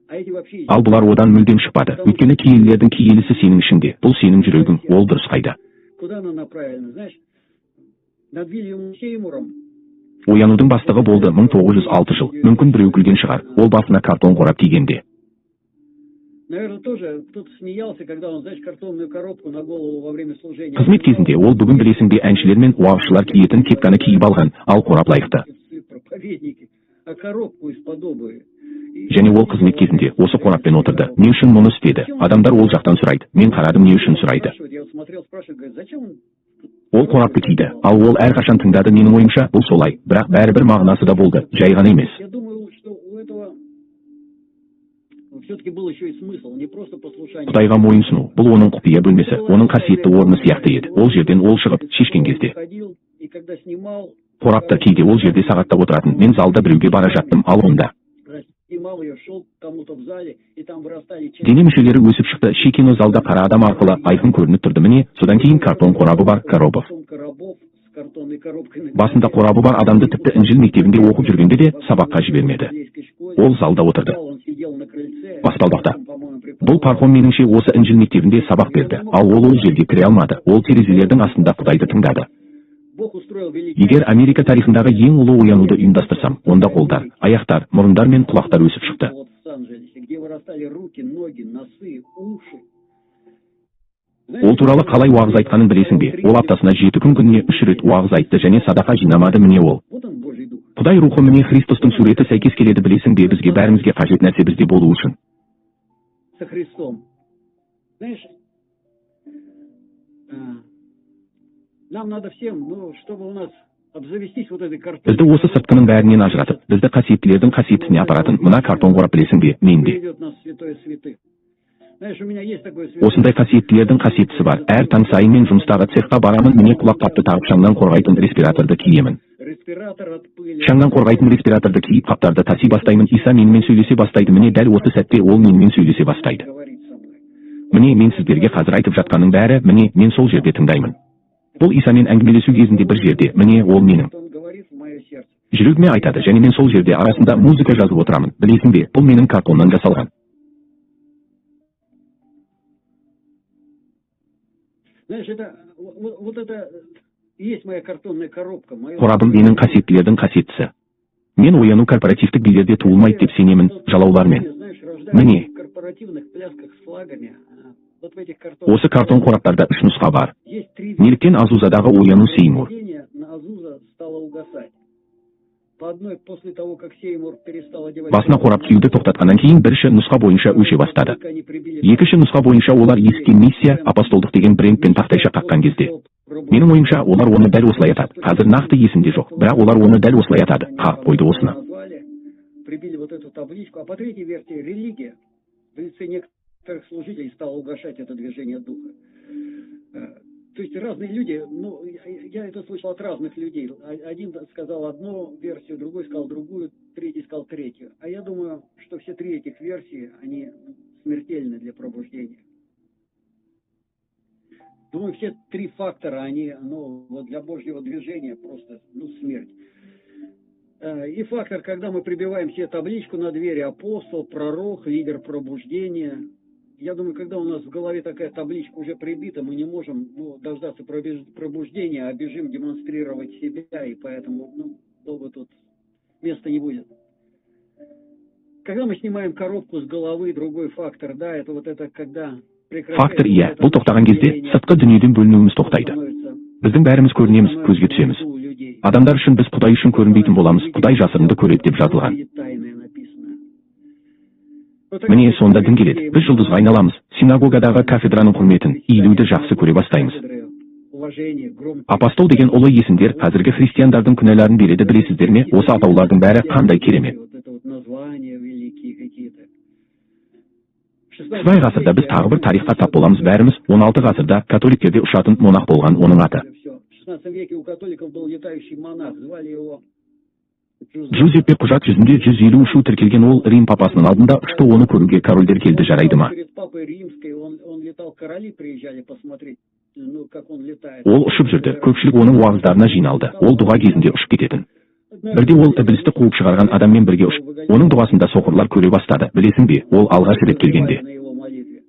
а эти вообще. Ал бұлар одан мүлдем шықпады, өйткені киелілердің киелісі сенің ішіңде. Бұл сенің жүрегің. Ол дұрыс қайда? Куда она направлена? Знаешь, над Вильямом Сеймуром Оянудың бастығы болды 1906 жыл. Мүмкін, біреу күлген шығар, ол басына картон қорап кигенде. Наверное, тоже кто-то смеялся, когда он, знаешь, картонную коробку на голову во время служения. Қызмет кезінде ол бүгін, білесің бе, әншілер мен уағызшылар киетін кепканы киіп алған, ал қорап лайықты. Проповедники, а коробку из-под обуви. Және ол қызмет кезінде осы қораппен отырды. Не үшін мұны істеді? Адамдар ол жақтан сұрайды. Мен қарадым, не үшін сұрайды. Спрашивают, я вот смотрел, спрашивают, говорят, зачем он Ол қорапты киді. Ал ол әрқашан тыңдады. Менің ойымша, бұл солай, бірақ бәрібір мағынасы да болды, жай ғана емес. Я думаю, что у этого все-таки был еще и смысл, не просто послушание. Құдайға мойынсыну. Бұл оның құпия бөлмесі, оның қасиетті орны сияқты еді. Ол жерден ол шығып, шешкен кезде Ходил, и когда снимал, қорапты кейде ол жерде сағаттап отыратын. Мен залда біреуге бара жаттым, ал онда снимал ее, шел к кому-то в зале, и там вырастали части. дене мүшелері өсіп шықты. Шекино залда қара адам арқылы айқын көрініп тұрды. Міне, содан кейін картон қорабы бар коробов Потом коробов с картонной коробкой на Басында қорабы бар адамды тіпті Інжіл мектебінде оқып жүргенде де сабаққа жібермеді. Ол залда отырды. Он сидел на крыльце. Баспалдақта. По-моему, Бұл Пархом, меніңше, осы Інжіл мектебінде сабақ берді. Ал ол ол жерге кіре алмады. Ол терезелердің астында Құдайды тыңдады. Бог устроил великий. Егер Америка тарихындағы ең ұлы оянуды ұйымдастырсам, онда қолдар, аяқтар, мұрындар мен құлақтар өсіп шықты. Вот в Сан-Анджелесе, где вырастали руки, ноги, носы, уши. Ол туралы қалай уағыз айтқанын білесің бе? Ол аптасына 7 күн, күніне үш рет уағыз айтты және садақа жинамады. Міне, ол Вот он, Божий Дух. Құдай рухы. Міне, Христостың суреті сәйкес келеді. Білесің бе, бізге бәрімізге қажет нәрсе бізде болу үшін Со Христом. Знаешь, нам надо всем, ну, чтобы у нас обзавестись вот этой картоной. Бізді осы сыртқының бәрінен ажыратып, бізді қасиеттілердің қасиеттісіне апаратын мына картон қорап, білесің бе, менде Приведет нас в святое святых. Знаешь, у меня есть такой святой. осындай қасиеттілердің қасиеттісі бар. Әр таң сайын мен жұмыстағы цехқа барамын. Міне, құлаққапты тағып, шаңнан қорғайтын респираторды киемін. Респиратор от пыли. Шаңнан қорғайтын респираторды киіп, қаптарды таси бастаймын. Иса менімен сөйлесе бастайды. Міне, дәл осы сәтте ол менімен сөйлесе бастайды. Говорит со мной. Міне, мен сіздерге қазір айтып жатқанның бәрі, міне, мен сол жерде тыңдаймын. Бұл Исамен әңгімелесу кезінде бір жерде. Міне, ол менің Он говорит в мое сердце. жүрегіме айтады және мен сол жерде арасында музыка жазып отырамын. Білесің бе, бұл менің картоннан жасалған Знаешь, это вот это и есть моя картонная коробка. Моё қорабым, менің қасиеттілердің қасиеттісі. Мен ояну корпоративтік билерде туылмайды деп сенемін, жалаулармен. Знаешь, рождаются Міне. в корпоративных плясках с флагами. Вот в этих картонных Осы картон қораптарда үш нұсқа бар. Есть три Неліктен Азузадағы ояну Сеймур Видение на Азуза стало угасать. По одной, после того, как Сеймур перестал одевать басына қорап киюді тоқтатқаннан кейін, бірінші нұсқа бойынша өше бастады. Только они прибили Екінші нұсқа бойынша олар есікке «Миссия апостолдық» деген брендпен тақтайша қаққан кезде, менің ойымша, олар оны дәл осылай атады. Қазір нақты есімде жоқ, бірақ олар оны дәл осылай атады. Қағып қойды осыны. Назвали, прибили вот эту табличку. А по третьей версии, религия в лице некоторых служителей стала угошать это движение духа. То есть разные люди, ну, я это слышал от разных людей. Один сказал одну версию, другой сказал другую, третий сказал третью. А я думаю, что все три этих версии, они смертельны для пробуждения. Думаю, все три фактора, они, ну, вот для Божьего движения просто, ну, смерть. И фактор, когда мы прибиваем себе табличку на двери: апостол, пророк, лидер пробуждения. Я думаю, когда у нас в голове такая табличка уже прибита, мы не можем, ну, дождаться пробуждения, а бежим демонстрировать себя, и поэтому, ну, долго тут места не будет. Когда мы снимаем коробку с головы, другой фактор, да, это вот это когда. Фактор, иә, бұл тоқтаған кезде сыртқы дүниеден бөлінуіміз тоқтайды. Біздің бәріміз көрінеміз, көзге түсеміз. Адамдар үшін біз Құдай үшін көрінбейтін боламыз. Құдай жасырынды көреді деп жазылған. Міне, сонда дін келеді. Біз жұлдызға айналамыз. Синагогадағы кафедраның құрметін, иілуді жақсы көре бастаймыз. Апостол деген ұлы есімдер қазіргі христиандардың күнәларын береді, білесіздер ме? Осы атаулардың бәрі қандай керемет. Вот это вот названия великие какие-то. XVII ғасырда біз тағы бір тарихқа тап боламыз бәріміз. 16 ғасырда католиктерде ұшатын монах болған, оның аты Все. В 16 веке у католиков был летающий монах, звали его Джузеппе. Құжат жүзінде 150 ұшу тіркелген. Ол Рим папасының алдында ұшты, оны көруге корольдер келді, жарайды ма? Перед папой римской он летал, короли приезжали посмотреть, ну, как он летает. Ол ұшып жүрді, көпшілік оның уағыздарына жиналды. Ол дұға кезінде ұшып кететін. Бірде ол ібілісті қуып шығарған адаммен бірге ұшып, оның дұғасында соқырлар көре бастады, білесің бе, ол алғаш рет келгенде. На его молитве.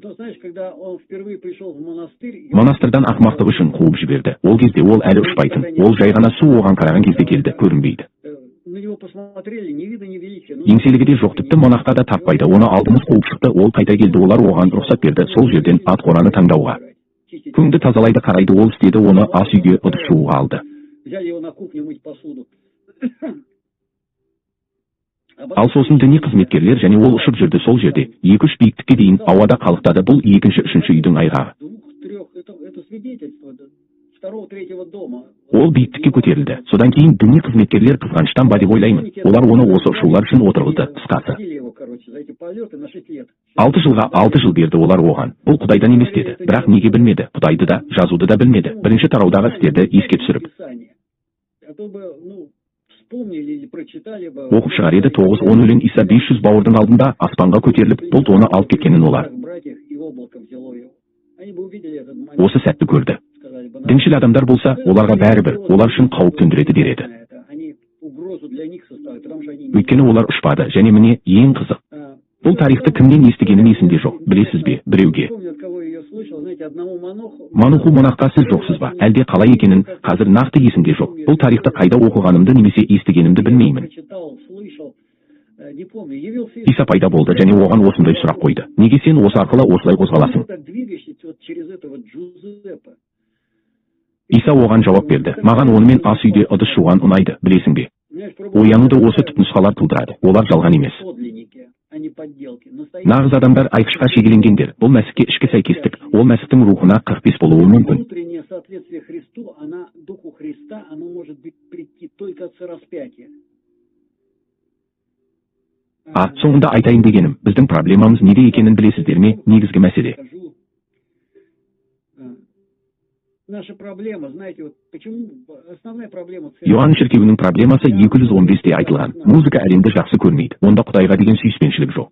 То знаешь, когда он впервые пришел в монастырь. Монастырдан ақымақтығы үшін қуып жіберді. Ол кезде ол әлі ұшпайтын, ол жай ғана су оған қараған кезде келді, көрінбейді. На него посмотрели, ни вида, ни величия. Ну, Еңселігі де жоқ, тіпті монахқа да тартпайды. Оны алдымыз қуып шықты. Ол қайта келді, олар оған рұқсат берді сол жерден ат қораны таңдауға. Көңді тазалайды, қарайды, ол істеді. Оны ас үйге ыдыс жууға алды. Взяли его на кухню мыть посуду. Ал сосын діни қызметкерлер, және ол ұшып жүрді сол жерде, екі үш биіктікке дейін ауада қалықтады. Бұл екінші, үшінші үйдің айғағы. Двух, трех, это свидетельство, да, второго, третьего дома. Ол биіктікке көтерілді. Содан кейін діни қызметкерлер қызғаныштан ба деп ойлаймын, олар оны осы ұшулар үшін отырғызды, қысқасы. Посадили его, короче, за эти полеты на 6 лет. 6 жылға, 6 жыл берді олар оған. Бұл Құдайдан емес деді, бірақ неге, білмеді, Құдайды да, жазуды да білмеді. Бірінші тараудағы істерді еске түсіріп Писание. А то бы, ну, вспомнили или прочитали бы. оқып шығар еді 9-10 өлең. Иса 500 бауырдың алдында аспанға көтеріліп, бұлт оны алып кеткенін олар Братьев, и облако взяло его. Они бы увидели этот момент, осы сәтті көрді. Сказали бы: Діншіл адамдар болса, оларға бәрібір, олар үшін қауіп төндіреді дер еді. Это они угрозу для них составят, потому что они. Өйткені олар ұшпады. Және міне, ең қызық, бұл тарихты кімнен естігенін есімде жоқ, білесіз бе, біреуге, Помню, от кого я ее слышал, знаете, одному монаху. Мануху монахқа. Сіз жоқсыз ба, әлде қалай екенін қазір нақты есімде жоқ. Бұл тарихты қайда оқығанымды немесе естігенімді білмеймін. Прочитал, слышал, не помню, явился. Иса пайда болды және оған осындай сұрақ қойды: неге сен осы арқылы осылай қозғаласың? Ты так двигаешься вот через этого Джузеппе. Иса оған жауап берді: маған онымен ас үйде ыдыс жуған ұнайды, білесің бе? Знаешь, Оянуды осы түпнұсқалар тудырады, олар жалған емес. Подлинники, а не подделки. Настоящие. Нағыз адамдар айқышқа шегеленгендер. Бұл Мәсіхке ішкі сәйкестік, ол Мәсіхтің рухына 45 болуы мүмкін. Внутреннее соответствие Христу, она, духу Христа, оно может быть прийти только от распятия. А соңында айтайын дегенім, біздің проблемамыз неде екенін білесіздер ме? Негізгі мәселе Скажу, наша проблема, знаете, вот почему основная проблема церкви. Иоанн шіркеуінің проблемасы 215-те айтылған: музыка әлемді жақсы көрмейді, онда Құдайға деген сүйіспеншілік жоқ.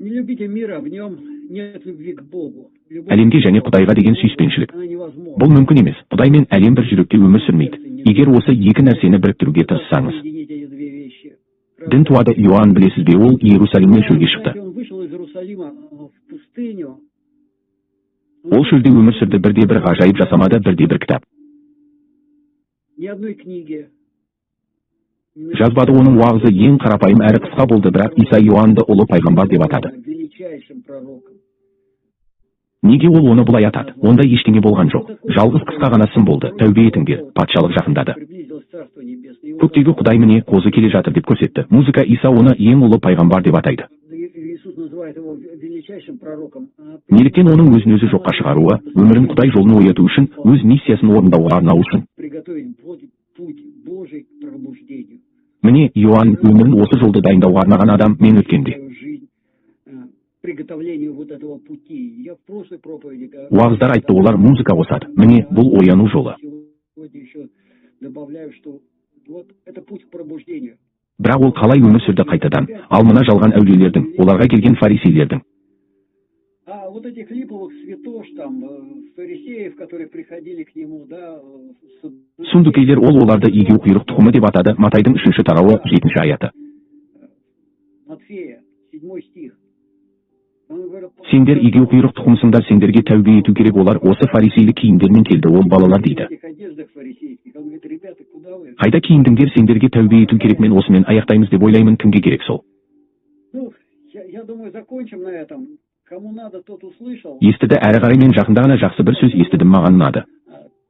Не любите мира, в нем нет любви к Богу. Любовь Әлемге к және Богу, Құдайға деген сүйіспеншілік. она невозможна. Бұл мүмкін емес. Құдай мен әлем бір жүректе өмір сүрмейді. Егер осы екі нәрсені біріктіруге тырыссаңыз, Соединить эти две вещи. дін туады. Иоанн, білесіз бе, ол Иерусалимнен шөлге шықты. Знаете, он вышел из Иерусалима в пустыню. Ол шөлде өмір сүрді, бірде бір ғажайып жасамады, бірде бір кітап Ни одной книги. жазбады. Оның уағызы ең қарапайым әрі қысқа болды, бірақ Иса Иоаннды ұлы пайғамбар деп атады. Величайшим пророком. Неге ол оны бұлай атады? Онда ештеңе болған жоқ, жалғыз қысқа ғана сын болды: тәубе етіңдер, патшалық жақындады. Приблизилось Царство Небесное. И вот Көктегі Құдай, міне, қозы келе жатыр деп көрсетті. Музыка Иса оны ең ұлы пайғамбар деп атайды. Иисус называет его величайшим пророком. Неліктен? Оның өзін өзі жоққа шығаруы, өмірін Құдай жолын ояту үшін, өз миссиясын орындауға арнау үшін. Приготовить путь Божий к пробуждению. Міне, Иоанн өмірін осы жолды дайындауға арнаған адам. Мен өткенде Свою жизнь приготовлению вот этого пути. Я в прошлой проповеди уағыздар айтты, олар музыка қосады. Міне, бұл ояну жолы. Сегодня еще добавляю, что вот это путь к пробуждению. Бірақ ол қалай өмір сүрді қайтадан? Ал мына жалған әулиелердің, оларға келген фарисейлердің А вот этих липовых святош, там, фарисеев, которые приходили к нему, да, Саддукейлер, ол оларды егеуқұйрық тұқымы деп атады, Матайдың үшінші тарауы, жетінші аяты. Матфея, 7 стих. Он говорит, Сендер егеуқұйрық тұқымсыңдар, сендерге тәубе ету керек. Олар осы фарисейлік киімдермен келді. Ол балалар дейді. В этих одеждах фарисейских. Он говорит: ребята, куда вы? Қайда киіндіңдер? Сендерге тәубе ету керек. Мен осымен аяқтаймыз деп ойлаймын. Кімге керек сол? Ну, я думаю, закончим на этом. Кому надо, тот услышал. Естіді. Әрі қарай мен жақында ғана жақсы бір сөз естідім, маған ұнады.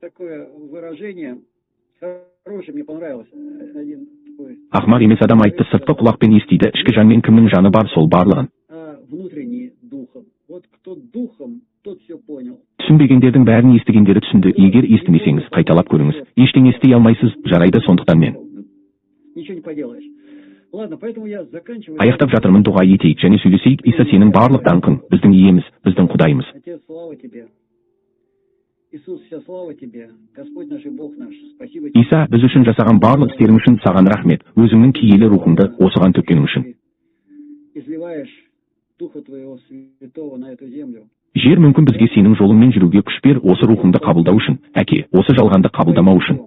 Такое выражение хорошее, мне понравилось. Один такой Ақымақ емес адам айтты: сыртқы құлақпен естиді, ішкі жанмен. Кімнің жаны бар, сол барлығын внутренний духом. Вот кто духом, тот все понял. Түсінбегендердің бәрін естігендері түсінді. Егер естімесеңіз, қайталап көріңіз, ештеңе істей алмайсыз. Жарайды, сондықтан мен Ну, ничего не поделаешь. Ладно, поэтому я заканчиваю. аяқтап жатырмын. Дұға етейік және сөйлесейік. Иса, сенің барлық даңқың, біздің иеміз, біздің Құдайымыз. Отец, слава тебе. Иисус, вся слава тебе. Господь наш и Бог наш. Спасибо тебе. Иса, біз үшін жасаған барлық істерің үшін саған рахмет, өзіңнің киелі рухыңды осыған төккенің үшін. Ты изливаешь Духа Твоего Святого на эту землю. Жер, мүмкін, бізге сенің жолыңмен жүруге күш бер, осы рухыңды қабылдау үшін, Әке, осы жалғанды қабылдамау үшін.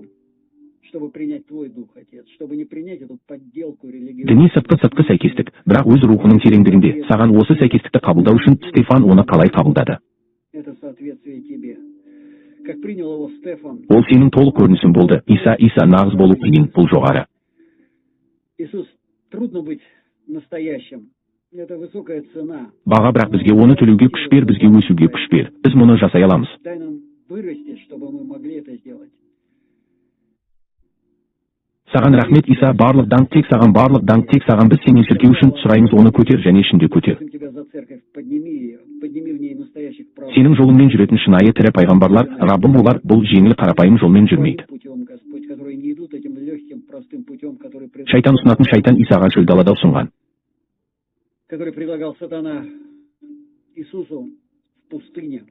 Чтобы принять Твой Дух, Отец, чтобы не принять эту подделку религиозную. Діни сыртқы сәйкестік, бірақ өз рухының тереңдігінде саған осы сәйкестікті қабылдау үшін. Стефан оны қалай қабылдады? Это соответствие Тебе. Как принял его Стефан. Ол сенің толық көрінісің болды, Иса. Иса, нағыз болу қиын, бұл жоғары. Иисус, трудно быть настоящим. Это высокая цена. Баға, бірақ бізге оны төлеуге күш бер, бізге өсуге күш бер. Біз мұны жасай аламыз. Дай нам вырасти, чтобы мы могли это сделать. Саған рахмет, Иса. Барлық даңқ тек саған, барлық даңқ тек саған. Біз сенен шіркеу үшін сұраймыз, оны көтер және ішінде көтер. Просим Тебя за церковь, подними ее, подними в ней настоящих пророков. Сенің жолыңмен жүретін шынайы тірі пайғамбарлар, Раббым. Олар бұл жеңіл, қарапайым жолмен жүрмейді. Путем, Господь, которые не идут этим легким, простым путем, который, Шайтан ұсынатын, шайтан Исаға шөл далада ұсынған. который предлагал сатана Иисусу в пустыне.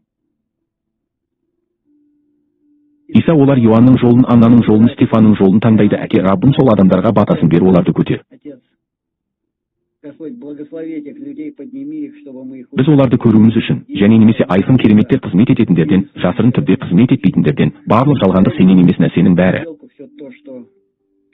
Иса, олар Иоанның жолын, Аннаның жолын, Стефанның жолын таңдайды. Әке, Раббым, сол адамдарға батасын бер, оларды көтер. Отец, Господь, благослови этих людей, подними их, чтобы мы их Біз оларды көруіміз үшін және немесе айқын кереметтер қызмет ететіндерден, жасырын түрде қызмет етпейтіндерден, барлық жалғандық, сенен емес нәрсенің бәрі. Все то, что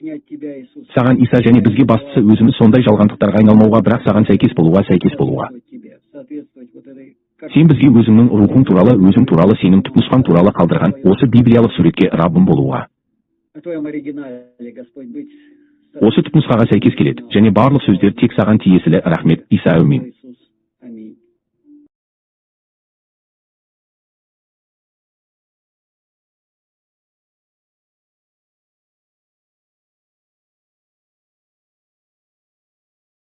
не от Тебя, Иисус. Саған, Иса, және бізге бастысы өзіміз сондай жалғандықтарға айналмауға, бірақ саған сәйкес болуға, сәйкес болуға. Соответствовать Тебе, соответствовать вот этой Сен бізге өзіңнің рухың туралы, өзің туралы, сенің түпнұсқаң туралы қалдырған осы библиялық суретке, Раббым, болуға. О Твоем оригинале, Господь, быть Осы түпнұсқаға сәйкес келеді және барлық сөздер тек саған тиесілі. Рахмет, Иса, әумин. Иисус.